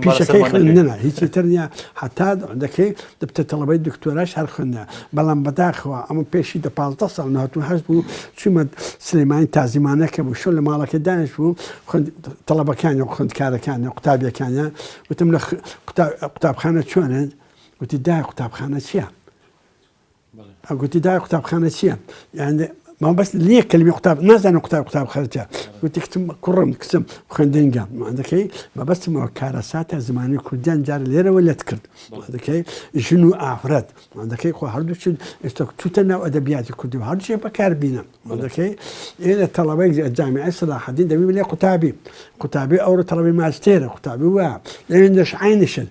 [SPEAKER 6] پیشەکەی خوێندنە هیچی تر نییە هەتا دەکەی دەبتە تەڵەبەی دکتۆراش هەر خوێندنە بەڵام بەداخەوە ئەمە پێشی دە 15 ساڵ 98 بوو چوومە سلێمانی تازیمانەکە بوو شۆ لە ماڵەکە دانیش بوو تەڵەبەکانی و خوێندکارەکانی و قوتابیەکانیان وتم لە قوتابخانە چۆنن وتی دای قوتابخانە چییە؟ گوتی دای قوتابخانە چییە؟ یعنی مەبەست لێ کەلمی قوتاب نازانم قوتاب قوتابخانە چیە گوتی کچم کوڕم کچم خوێندنگە دەکەی مەبەستمەوە کارەساتە زمانی کوردیان جار لێرەوە لەت کرد دەکەی ژن و ئافرەت دەکەی خۆ هەردوو ئێستا چوتە ناو ئەدەبیاتی کوردی و هەردووشی بەکار بینە دەکەی ئێرە تەڵەبەی جامیعی سەلاحەدین دەبی بلێ قوتابی قوتابی ئەوڕۆ تەڵەبەی ماستێرە قوتابی وا لەوێندەش عینشن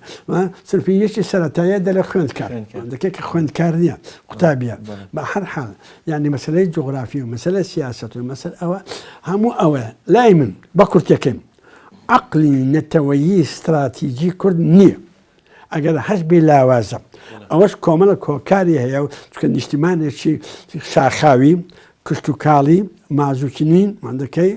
[SPEAKER 6] سنفی یەکی سەرەتایە دەلێ خوێندکار دەکەی کە خوێندکار نییە قوتابیە بە هەر حاڵ یعنی مەسلەی جوغرافی و مەسلە سیاست و مەسل ئەوە هەموو ئەوە لای من بە کورتەکەیم عقلی نەتەوەیی استراتیجی کورد نییە ئەگەر هەش بێ لاوازە ئەوەش کۆمەڵە کۆکاری هەیە و چکە نیشتیمانێکی شاخاوی کشتوکاڵی مازوچنین مادەکەی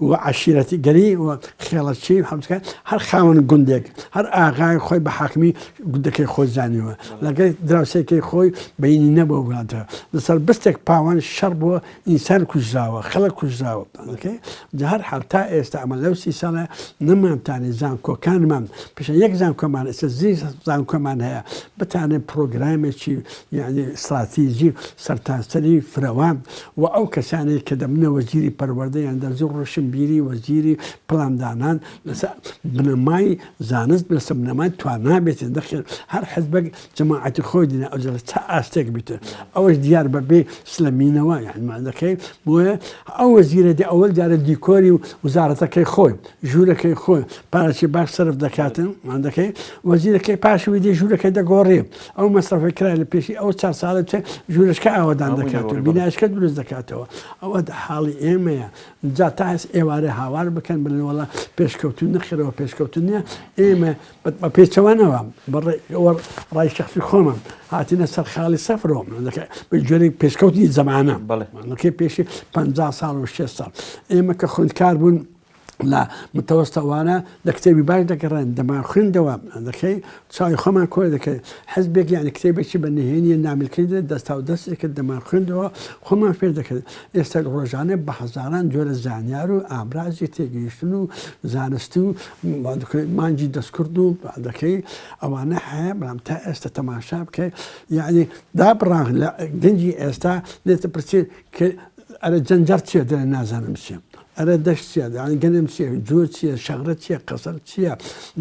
[SPEAKER 6] و عەشیرەتی گەری و خێڵەکی هەمسکە هەر خاوەن گوندێک هەر ئاغای خۆی بە حاکمی گوندەکەی خۆی زانیوە لەگەڵ دراوسێکەی خۆی بینی نەبووە وڵاتە لەسەر بستێک پاوان شەڕ بووە ئینسان کوژراوە خەڵک کوژراوە دەکەی جا هەر حاڵ تا ئێستا ئەمە لەو سی ساڵە نەمانتانی زانکۆکانمان پیشە یەک زانکۆمان ئێستا زی زانکۆمان هەیە بتانێ پرۆگرامێکی یعنی استراتیژی سەرتاسەری فرەوان و ئەو کەسانەی کە دەبنە دەبنە وەزیری پەروەردە یان دەرزی ڕۆشنبیری وەزیری پلاندانان لەسەر بنەمای زانست لەسەر بنەمای توانا بێت دەخێن هەر حزبێک جەماعەتی خۆی دێنێ ئەوجا لە چ ئاستێک بیت ئەوەش دیار بە بێ سلەمینەوە یانی مادەکەی بۆیە ئەو وەزیرە دێ ئەوەل جارە دیکۆری و وزارەتەکەی خۆی ژوورەکەی خۆی پارەی باش سەرف دەکاتن مادەکەی وەزیرەکەی پاشوی دێ ژوورەکەی دەگۆڕێ ئەو مەسرەفی کرا لە پێشی ئەو چار ساڵە چ ژوورەشکە ئاوەدان دەکات و بینایشکە دروست دەکاتەوە ئەوە حاڵی ئێمەیە جا تا ئێوارێ هاوار بکەن بڵێن وەڵا پێشکەوتوو نەخێرەوە پێشکەوتن نییە ئێمە بە پێچەوانەوە ڕای شخصی خۆمە هاتینە سەر خاڵی سەفرەوە بە جۆرێک پێشکەوتنی زەمانە بەڵێ پێشی 50 ساڵ و 6 ساڵ ئێمە کە خوندکار بوون لە متەوەستەوانە لە کتێبی باش دەگەڕێن دەمان خوێندەوە دەکەی چاوی خۆمان کۆ دەکەی حزبێک یانی کتێبێکی بە نهێنیە نامیلکەی دێت دەستا و دەستی کرد دەمان خوێندەوە خۆمان فێر دەکرد ئێستا ڕۆژانە بە هەزاران جۆرە زانیار و ئامرازی تێگەیشتن و زانستی و مانگی دەستکرد و دەکەی ئەوانە هەیە بەڵام تا ئێستا تەماشا بکەی یعنی دابڕان لە گەنجی ئێستا لێتە پرسی کە ئەرە جەنجەر چیە دەڵێ نازانم چیە ئەرە دەشت چیە یانی گەنم چیە جۆ چیە شەغرە چیە قەسەل چیە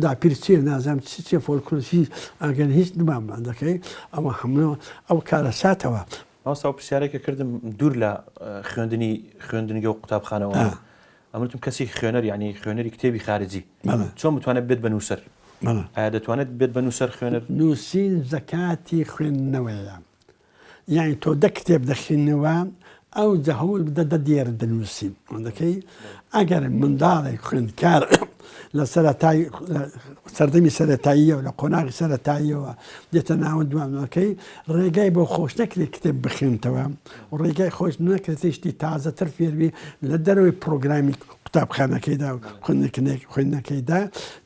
[SPEAKER 6] داپیر چیە نازانم چی چیە فۆلکلۆر چی ئەگەر هیچ نمامان دەکەی ئەوە هەموو ئەو کارەساتەوە.
[SPEAKER 1] مامۆستا ئەو پرسیارەی کە کردم دوور لە خوێندنی خوێندنگە و قوتابخانەوە ئەمن وتم کەسی خوێنەر یعنی خوێنەری کتێبی خارجی چۆن بتوانێت بێت بە نووسەر ئایا دەتوانێت بێت بە نووسەر خوێنەر؟
[SPEAKER 6] نووسین زەکاتی خوێندنەوەیە یانی تۆ دە کتێب دەخینەوە ئەو جە هەوڵ بدە دە دێر دەنووسی دەکەی ئەگەر منداڵێک خوێندکار لە سەرەتای سەردەمی سەرەتاییەوە لە قۆناغی سەرەتاییەوە دێتە ناوە دوانەکەی ڕێگای بۆ خۆش نەکرێت کتێب بخێنتەوە و ڕێگای خۆش نەکرێت شتی تازەتر فێربی لە دەرەوەی پرۆگرامی قوتابخانەکەیدا و خوێندنەکەی خوێندنەکەیدا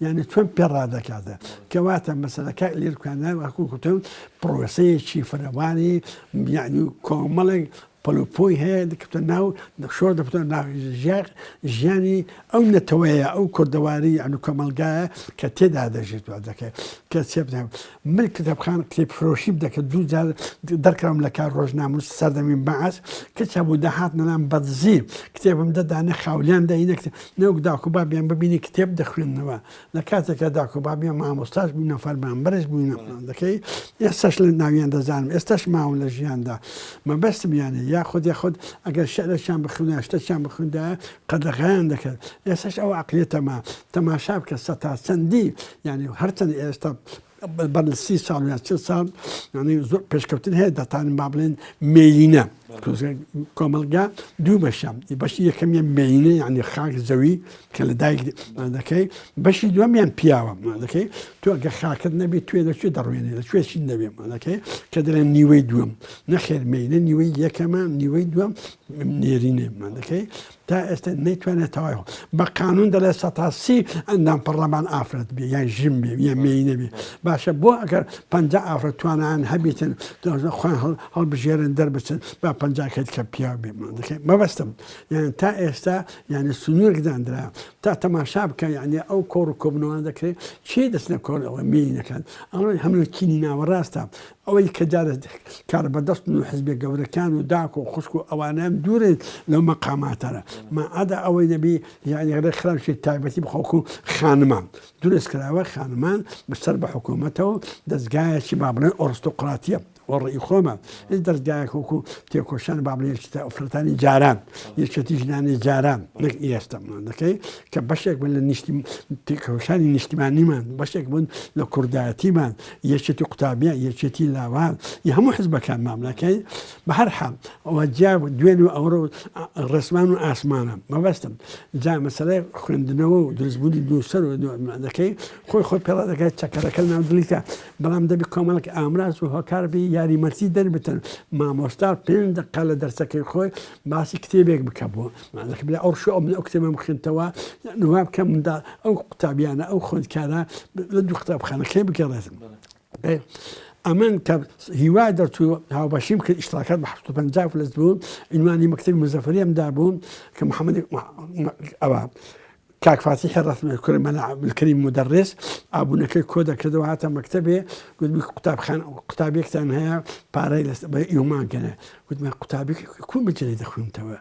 [SPEAKER 6] یعنی چۆن پێڕادەکاتە کەواتە مەسەلەکە لێرکانە وەکو کوتم پرۆسەیەکی فرەوانی یعنی کۆمەڵێک پەلوپۆی هەیە دەکەوتە ناو شۆر دەبتە ناو ژیانی ئەو نەتەوەیە ئەو کوردەواری یعنی کۆمەلگایە کە تێدا دەژێت دەکەێت کە چێ من کتێبخان کتێب فرۆشیم دەکرد دوو جار دەرکرام لە کار ڕۆژناموس سەردەمی بەعس کچ هەبوو دەهات نەلام بەدزی کتێبم دەدانە خاولیان دەینە نەوەک داک و بابیان ببینی کتێب دەخوێندنەوە لە کاتێکا داک و بابیان مامۆستاش بووینە فەرمانبەرش بووینە دەکەی ئێستاش لە ناویان دەزانم ئێستاش ماون لە ژیاندا مەبەستم یانە یاخود یاخود ئەگەر شعرێکیان بخوێنە شتێکیان بخوێندایە قەدەغەیان دەکرد ئێستاش ئەو عەقلیەتە ما تەماشا بکە سەتا چەندی یانی هەرچەند ئێستا بەر لە 30 ساڵ یا 40 ساڵ یانی زۆر پێشکەوتن هەیە دەتانن با بڵێن مێینە کۆمەڵگا دوو بەشە بەشی یەکەمیان مێینە یعنی خاک زەوی کە لە دایک دەکەی بەشی دووەمیان پیاوە دەکەی تۆ ئەگە خاکت نەبێت توێ لە کوێ دەڕوێنێ لە کوێ چی نەبێ دەکەی کە دەڵێن نیوەی دووەم نەخێر مێینە نیوەی یەکەمە نیوەی دووەم نێرینێ دەکەی تا ئێستا نەیتوانێت تەواوی بە قانون دەڵێ 30% ئەندام پەڕلەمان ئافرەت بێ یان ژن بێ یان مێینە بێ باشە بۆ ئەگەر 50 ئافرەت توانایان هەبیتن خۆیان هەڵبژێرن دەربچن با 50 کەیت کە پیاو بێ مەبەستم یان تا ئێستا یعنی سنوورێک داندرا تا تەماشا بکە یعنی ئەو کۆڕ و کۆبنەوە دەکرێت چی دەچنە کۆڕ ئەوە مێینەکان ئەڵێن هەموو چینی ناوەڕاستە ئەوەی کە جارێ کاربەدەستن و حزبە گەورەکان و داک و خوشک و ئەوانەیان دوورن لەو مەقاماتانە ما عدا ئەوەی نەبی یعنی ڕێکخراوێکی تایبەتی بخۆک و خانمان دروست کراوە خانمان بەسەر بە حکوومەتەوە دەستگایەکی با بڵێن ئۆرستۆقراتیە وەڕی خۆمە هیچ دەستگایەک وەکو تێکۆشان با بڵێن یەکێتی ئافرەتانی جاران یەکێتی ژنانی جاران نەک ئێستا دەکەی کە بەشێک بن لە نیشتیم تێکۆشانی نیشتیمانیمان بەشێک بوون لە کوردایەتیمان یەکێتی قوتابیان یەکێتی لاوان ی هەموو حزبەکان ماملەکەی بە هەر حاڵ ئەوە جیا دوێن و ئەوڕۆ ڕێسمان و ئاسمانە مەبەستم جا مەسەلەی خوێندنەوە و دروستبوونی نووسەر و دەکەی خۆی خۆی پێڕا دەکات چەکەرەکە ناو دڵیتە بەڵام دەبی کۆمەڵک ئامراز و هۆکار بی یاریمەتی دەربتن مامۆستا پێنج دقە لە دەرسەکەی خۆی باسی کتێبێک بکە بۆ مادەکە بلا ئەو شو ئەو من ئەو کتێبەم خوێندتەوە نوا بکە مندا ئەو قوتابیانە ئەو خوێندکارە لە دوو قوتابخانەکەی بگەڕێتن ئەمن کە هیوا دەرچوو هاوبەشیم کرد ئیشتراکات بە 750 فلس بوو عنوانی مەکتەبی مزەفەریەم دابوو کە محەممەد ئەوە. کاک فاتیحی ڕەسمی کوڕی مەلا عەبدولکەریم مودەڕیس ئابوونەکەی کۆ دەکردەوە هاتە مەکتەبێ گوتمی قوتابخان قوتابیەکتان هەیە پارەی لەس بە ئیومان کەنە گوتمان قوتابی کو مەجەلەی دەخوێنتەوە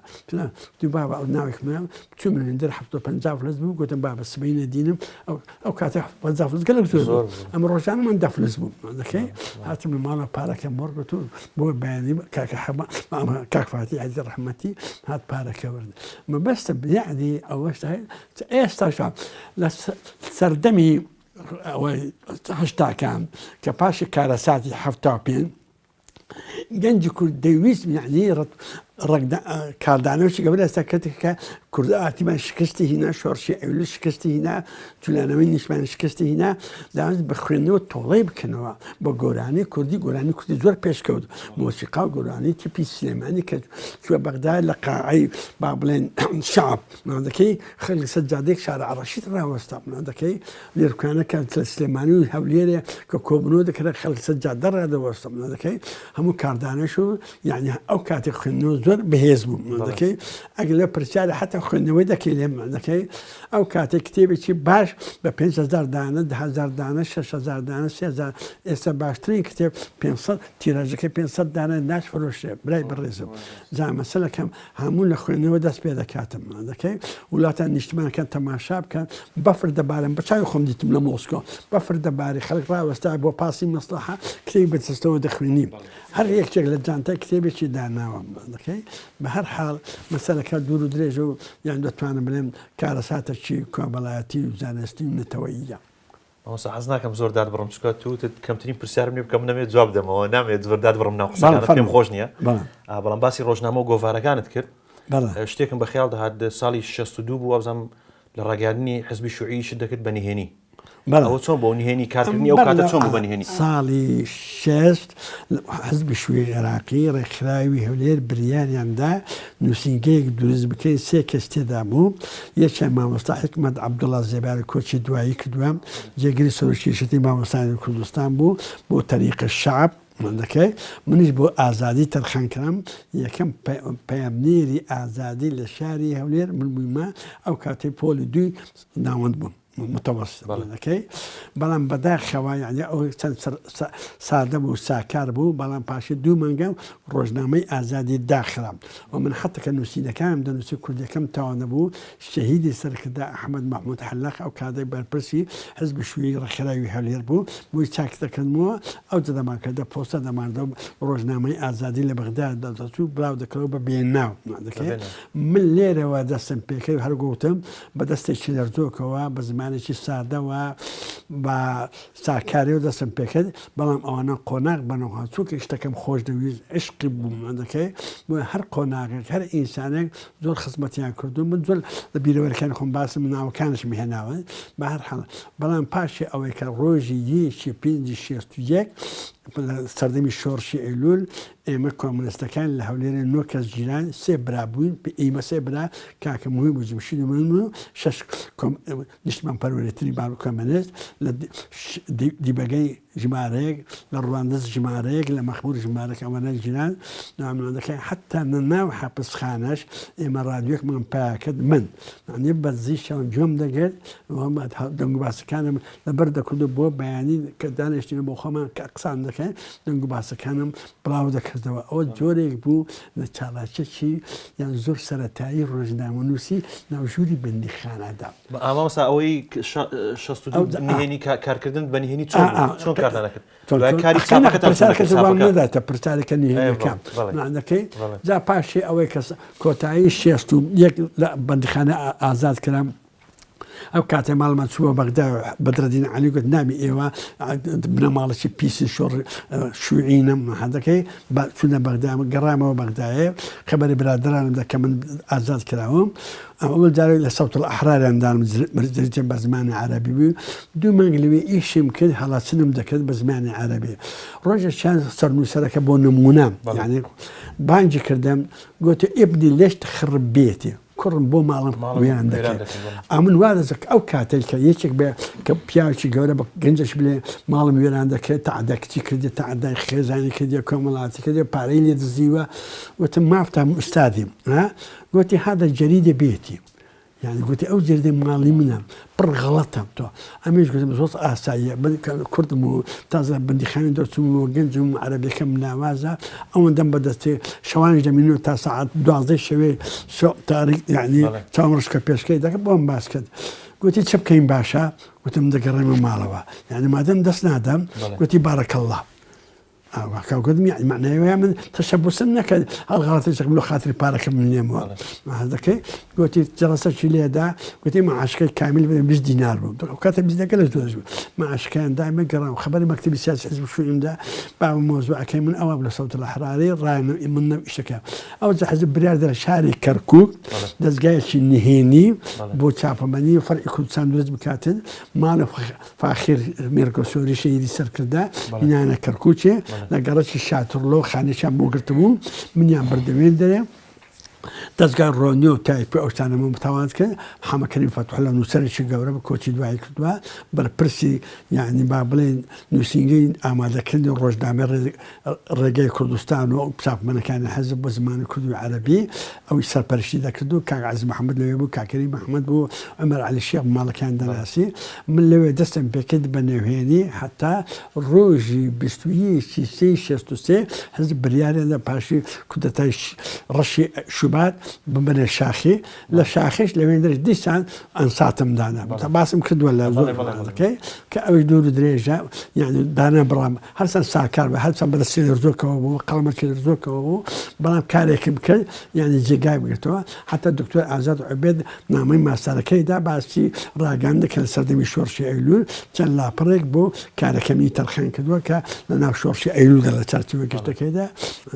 [SPEAKER 6] دوو بابا ئەو ناوێک من چوو من هێندەر 750 فلس بوو گوتم بابە سبەینە دینم ئەو ئەو کاتە 50 فلس گەلک زۆر بوو ئەمە ڕۆژانە من 10 فلس بوو دەکەی هاتم لە ماڵە پارەکەم وەرگرت و بۆ بەیانی کاکە حەمە کاک فاتیح عەزیز ڕەحمەتی هات پارەکە وەرد مەبەستم یەعنی ئەوەش ئێستاش لە سەردەمی ئەوەی هەشتاکان کە پاشی کارەساتی 75 گەنجی کورد دەیویست یعنی کاردانەوەی گەورە ئێستا کەتێک کە کوردئاتیمان شکستی هینا شۆڕشی ئەیلول شکستی هینا جولانەوەی نیشمان شکستی هینا داویست بە خوێندنەوە تۆڵەی بکەنەوە بە گۆرانی کوردی گۆرانی کوردی زۆر پێشکەوت مۆسیقا و گۆرانی تیپی سلێمانی کە چوە بەغدا لە قاعی با بڵێن شعب مادەکەی خەڵک لەسەر جادەیەک شارع ڕەشید ڕاوەستا مادەکەی لێرکانە کە لە سلێمانی و هەولێرێ کە کۆبنەوە دەکرا خەڵک لەسەر جادە ڕادەوەستا مادەکەی هەموو کاردانەش و یعنی ئەو کاتی خوێندنەوە زۆر بەهێز بوو مادەکەی ئەگەر لە پرسیارە حتا خوێندنەوەی دەکەی لێ مادەکەی ئەو کاتێک کتێبێکی باش بە 5000 دانە 10000 دانە 6000 دانە 3000 ئێستا باشترین کتێب 500 تیراژەکەی 500 دانە ناش فرۆشێ برای بەڕێزم جا مەسەلەکەم هەموو لە خوێندنەوە دەست پێ دەکاتم دەکەی وڵاتان نیشتمانەکان تەماشا بکەن بەفر دەبارن بە چاوی خۆم دیتم لە مۆسکۆ بەفر دەباری خەڵک ڕاوەستا بۆ پاسی مەسڵەحە کتێبی بەدەستەوە دەخوێنی هەر یەکێک لە جانتای کتێبێکی داناوە دەکەی بە هەر حاڵ مەسەلەکە دوور و درێژە و یان دەتوانم بڵێم کارەساتێکی کۆمەڵایەتی و زانستی و نەتەوەییە.
[SPEAKER 1] مامۆستا حەز ناکەم زۆر داد بڕم چونکە تو وتت کەمترین پرسیارم نیە بکەم نەمێت جواب دەمەوە نامەوێت زۆر داد بڕم ناو قسەکانت پێم خۆش نییە بەڵام باسی ڕۆژنامە و گۆڤارەکانت کرد شتێکم بە خیاڵ دەهات ساڵی 62 بوو وابزانم لە ڕاگەیاندنی حزبی شوعی شت دەکرد بە نهێنی ئەوە چۆن بۆ نهێنی کارکردنی ئەو کاتە چۆن بوو بە نهێنی؟
[SPEAKER 6] ساڵی شێست حزبی شوعی عێراقی ڕێکخراوی هەولێر بریاریان دا نووسینگەیەک دروست بکەین سێ کەس تێدا بوو یەکیان مامۆستا حیکمەت عەبدوڵا زێباری کۆچی دوایی کردووە جێگری سەرۆکی یەکێتی مامۆستایانی کوردستان بوو بۆ تەریقە شەعب دەکەی منیش بۆ ئازادی تەرخان کرام یەکەم پەیامنێری ئازادی لە شاری هەولێر من بوویمە ئەو کاتەی پۆلی دووی ناوەند بووم متوسط دەکەی بەڵام بەداخەوە یعنی ئەو چەند سادە بوو ساکار بوو بەڵام پاشی دوو مانگە ڕۆژنامەی ئازادی داخرا و من حتا کە نووسینەکانم دەنووسی کوردەکەم تەواو نەبوو شەهیدی سەرکردە ئەحمەد مەحمود حەلاق ئەو کاتەی بەرپرسی حزبی شووری ڕێکخراوی هەولێر بوو بۆی چاک دەکردمەوە ئەو دەمان کردە پۆستە دەماندەوە ڕۆژنامەی ئازادی لە بەغدا دەچوو بڵاو دەکرەوە بە بێناو دەکرێت من لێرەوە دەستم پێکرد هەر گوتم بە دەستێکی لەرزۆکەوە، بە زمانێکی سادەوە، بە ساکاریەوە دەستم پێکرد، بەڵام ئەوانە قۆناغ بە نۆغان، چونکە شتەکەم خۆش دەویست، عیشقی بووم دەکەی، بۆیە هەر قۆناغێک، هەر ئینسانێک زۆر خزمەتیان کردووم، من زۆر لە بیرەوەریەکانی خۆم باسم ناوەکانیشم هێناوە، بە هەر حاڵ، بەڵام پاشی ئەوەی کە ڕۆژی یەکی پێنجی 61 لە سەردەمی شۆڕشی ئەیلوول ئێمە کۆمۆنیستەکان لە هەولێرێ نۆ کەس گیران، سێ برا بووین، ئیمە سێ برا، کاکە موهیب و جمشید و من و شەش نیشتمانپەروەرێتری باب کۆمۆنیست لە دیبەگەی ژمارەیەک، لە ڕواندز ژمارەیەک، لە مەخموور ژمارەیەک ئەوانە گیران. نامەندەکان حەتتا لە ناو حەپسخانەش ئێمە ڕادیۆکمان پیا کرد، من یانی بە زیشەوە گوێم دەگرت و دەنگوباسەکانم لەبەر دەکرد و بۆ بەیانی کە دانیشتین بۆ خۆمان کە قسان دەکەین دەنگ و باسەکانم بڵاو دەکردەوە ئەوە جۆرێک بوو لە چالاکیەکی یان زۆر سەرەتایی ڕۆژنامەنووسی ناو ژووری بەندیخانەدا.
[SPEAKER 1] مامۆستا ئەوەی 62 نهێنی کارکردن بە نهێنی چۆن چۆن کارتان دەکرد؟ کاری چاپەکەتان چۆن دەکرد؟
[SPEAKER 6] پرسیارەکە وەڵام نەداتە پرسیارەکە نهێنیەکە مانەکەی جا پاشی ئەوەی کە کۆتایی 61 لە بەندیخانە ئازاد کرام ئەو کاتێ ماڵمان چووە بەغدا بەدرەدین عەلی گوت نابی ئێوە بنەماڵەکی پیسی شۆڕ شوعینم حەدەکەی چوونە بەغدا گەڕامەوە بەغدایێ خەبەری برادرانم دە کە من ئازاد کراوم ئەول جارێک لە سەوت ئەحراریان دانم جریتێن بە زمانی عەرەبی بوو دوو مانگ لەوێ ئیشم کرد هەڵاچنم دەکرد بە زمانی عەرەبی ڕۆژێکیان سەرنووسەرەکە بۆ نمونە یعنی بانگی کردم گوتی ابنی ليش تخرب بيتي کوڕم بۆ ماڵم وێران دەکەی ئەمن وا دەزک ئەو کاتێک کە یەکێک بێ کە پیاوێکی گەورە بە گەنجش بلێ ماڵم وێران دەکرێت تەعدا کچی کردی تەعدای خێزانی کردی کۆمەڵاتی کردی پارەی لێ دزیوە وتم مافتام ئوستادیم گوتی هذا جريدة بيتي. یانی گوتی ئەو جێردەی ماڵی منە پڕ غەڵەتە تۆ ئەمیش گوتم زۆر ئاساییە من کوردم و تازە بەندیخانە دەرچووم و گەنجم و عەرەبیەکەم لاوازە ئەوەندەم بەدەستێ شەوانیش دەمینەوە تا سەعات دوازدەی شەوێ تاریک یعنی چاوم ڕشکە پێشکەی دەکە بۆم باس کرد گوتی چ بکەین باشە گوتم دەگەڕێمە ماڵەوە یعنی مادەم دەست نادەم گوتی بارەکەڵڵا ئاوا کاک گوتم یعنی معنای وایە من تەشەبوسم نەکرد هەر غەڵەتێکم لۆ خاتری پارەکەم نێمەوە دەکەی گوتی جەڵەسەکی لێدا گوتی معاشەکەی کامیل بدەن 20 دینار بوو ئەو کاتە 20 دەکە لە زۆر بوو معاشەکەیان دای من گەڕام خەبەری مەکتەبی سیاسی حزب شوعیم دا با مۆزوعەکەی من ئەوە لە سەوت الأحراری ڕای من ئیشەکە ئەو جا حزب بریار دەرە شاری کەرکوک دەزگایەکی نهێنی بۆ چاپەمەنی فەرعی کوردستان دروست بکاتن ماڵ فاخیر مێرگەسۆری شەهیدی سەرکردە هینانە کەرکوکێ لە گەڕەکی شاتڕلۆ خانێکیان بۆ گرتبوو منیان بردە وێندەرێ دەستگای ڕۆنیۆ و تایپی ئەو شتانە من تەواوت کرد حەمە کەریم فەتحوڵا نووسەرێکی گەورە بە کۆچی دوایی کردووە بەرپرسی یعنی با بڵێن نووسینگەی ئامادەکردنی ڕۆژنامەی ڕێگەی کوردستان و چاپمەنەکانی حەزب بۆ زمانی کوردی و عەرەبی ئەوی سەرپەرشتی دەکرد و کاک عەزیز محەمەد لەوێ بوو، کاک کەریم محەمەد بوو، عومەر عەلی شێخ ماڵەکەیان دەناسی. من لەوێ دەستم پێکرد بە نوێنی هەتا ڕۆژی 21 ی سێی 63 حزب بریاریان دا پاشی کودەتای ڕەشی شوبات بمبەنە شاخی، لە شاخیش لەوێندرش دیسان ئەنساتم دانا. باسم کردووە لە زۆر ماڵەکەی کە ئەویش دوور و درێژە یانی دانا بڕام. هەرچەند ساکار بە هەرچەند بەدەستی لەرزۆکەوە بوو قەڵەمەکی لەرزۆکەوە بوو بەڵام کارێکم کرد یعنی جێگای بگرتەوە حتا دکتۆر ئازاد عوبێد نامەی ماستەرەکەیدا باسی ڕاگەاندە کە لە سەردەمی شۆڕشی ئەیلول چەند لاپەڕێک بۆ کارەکەمی تەرخان کردووە کە لە ناو شۆڕشی ئەیلولدا لە چارچێوەی گشتەکەیدا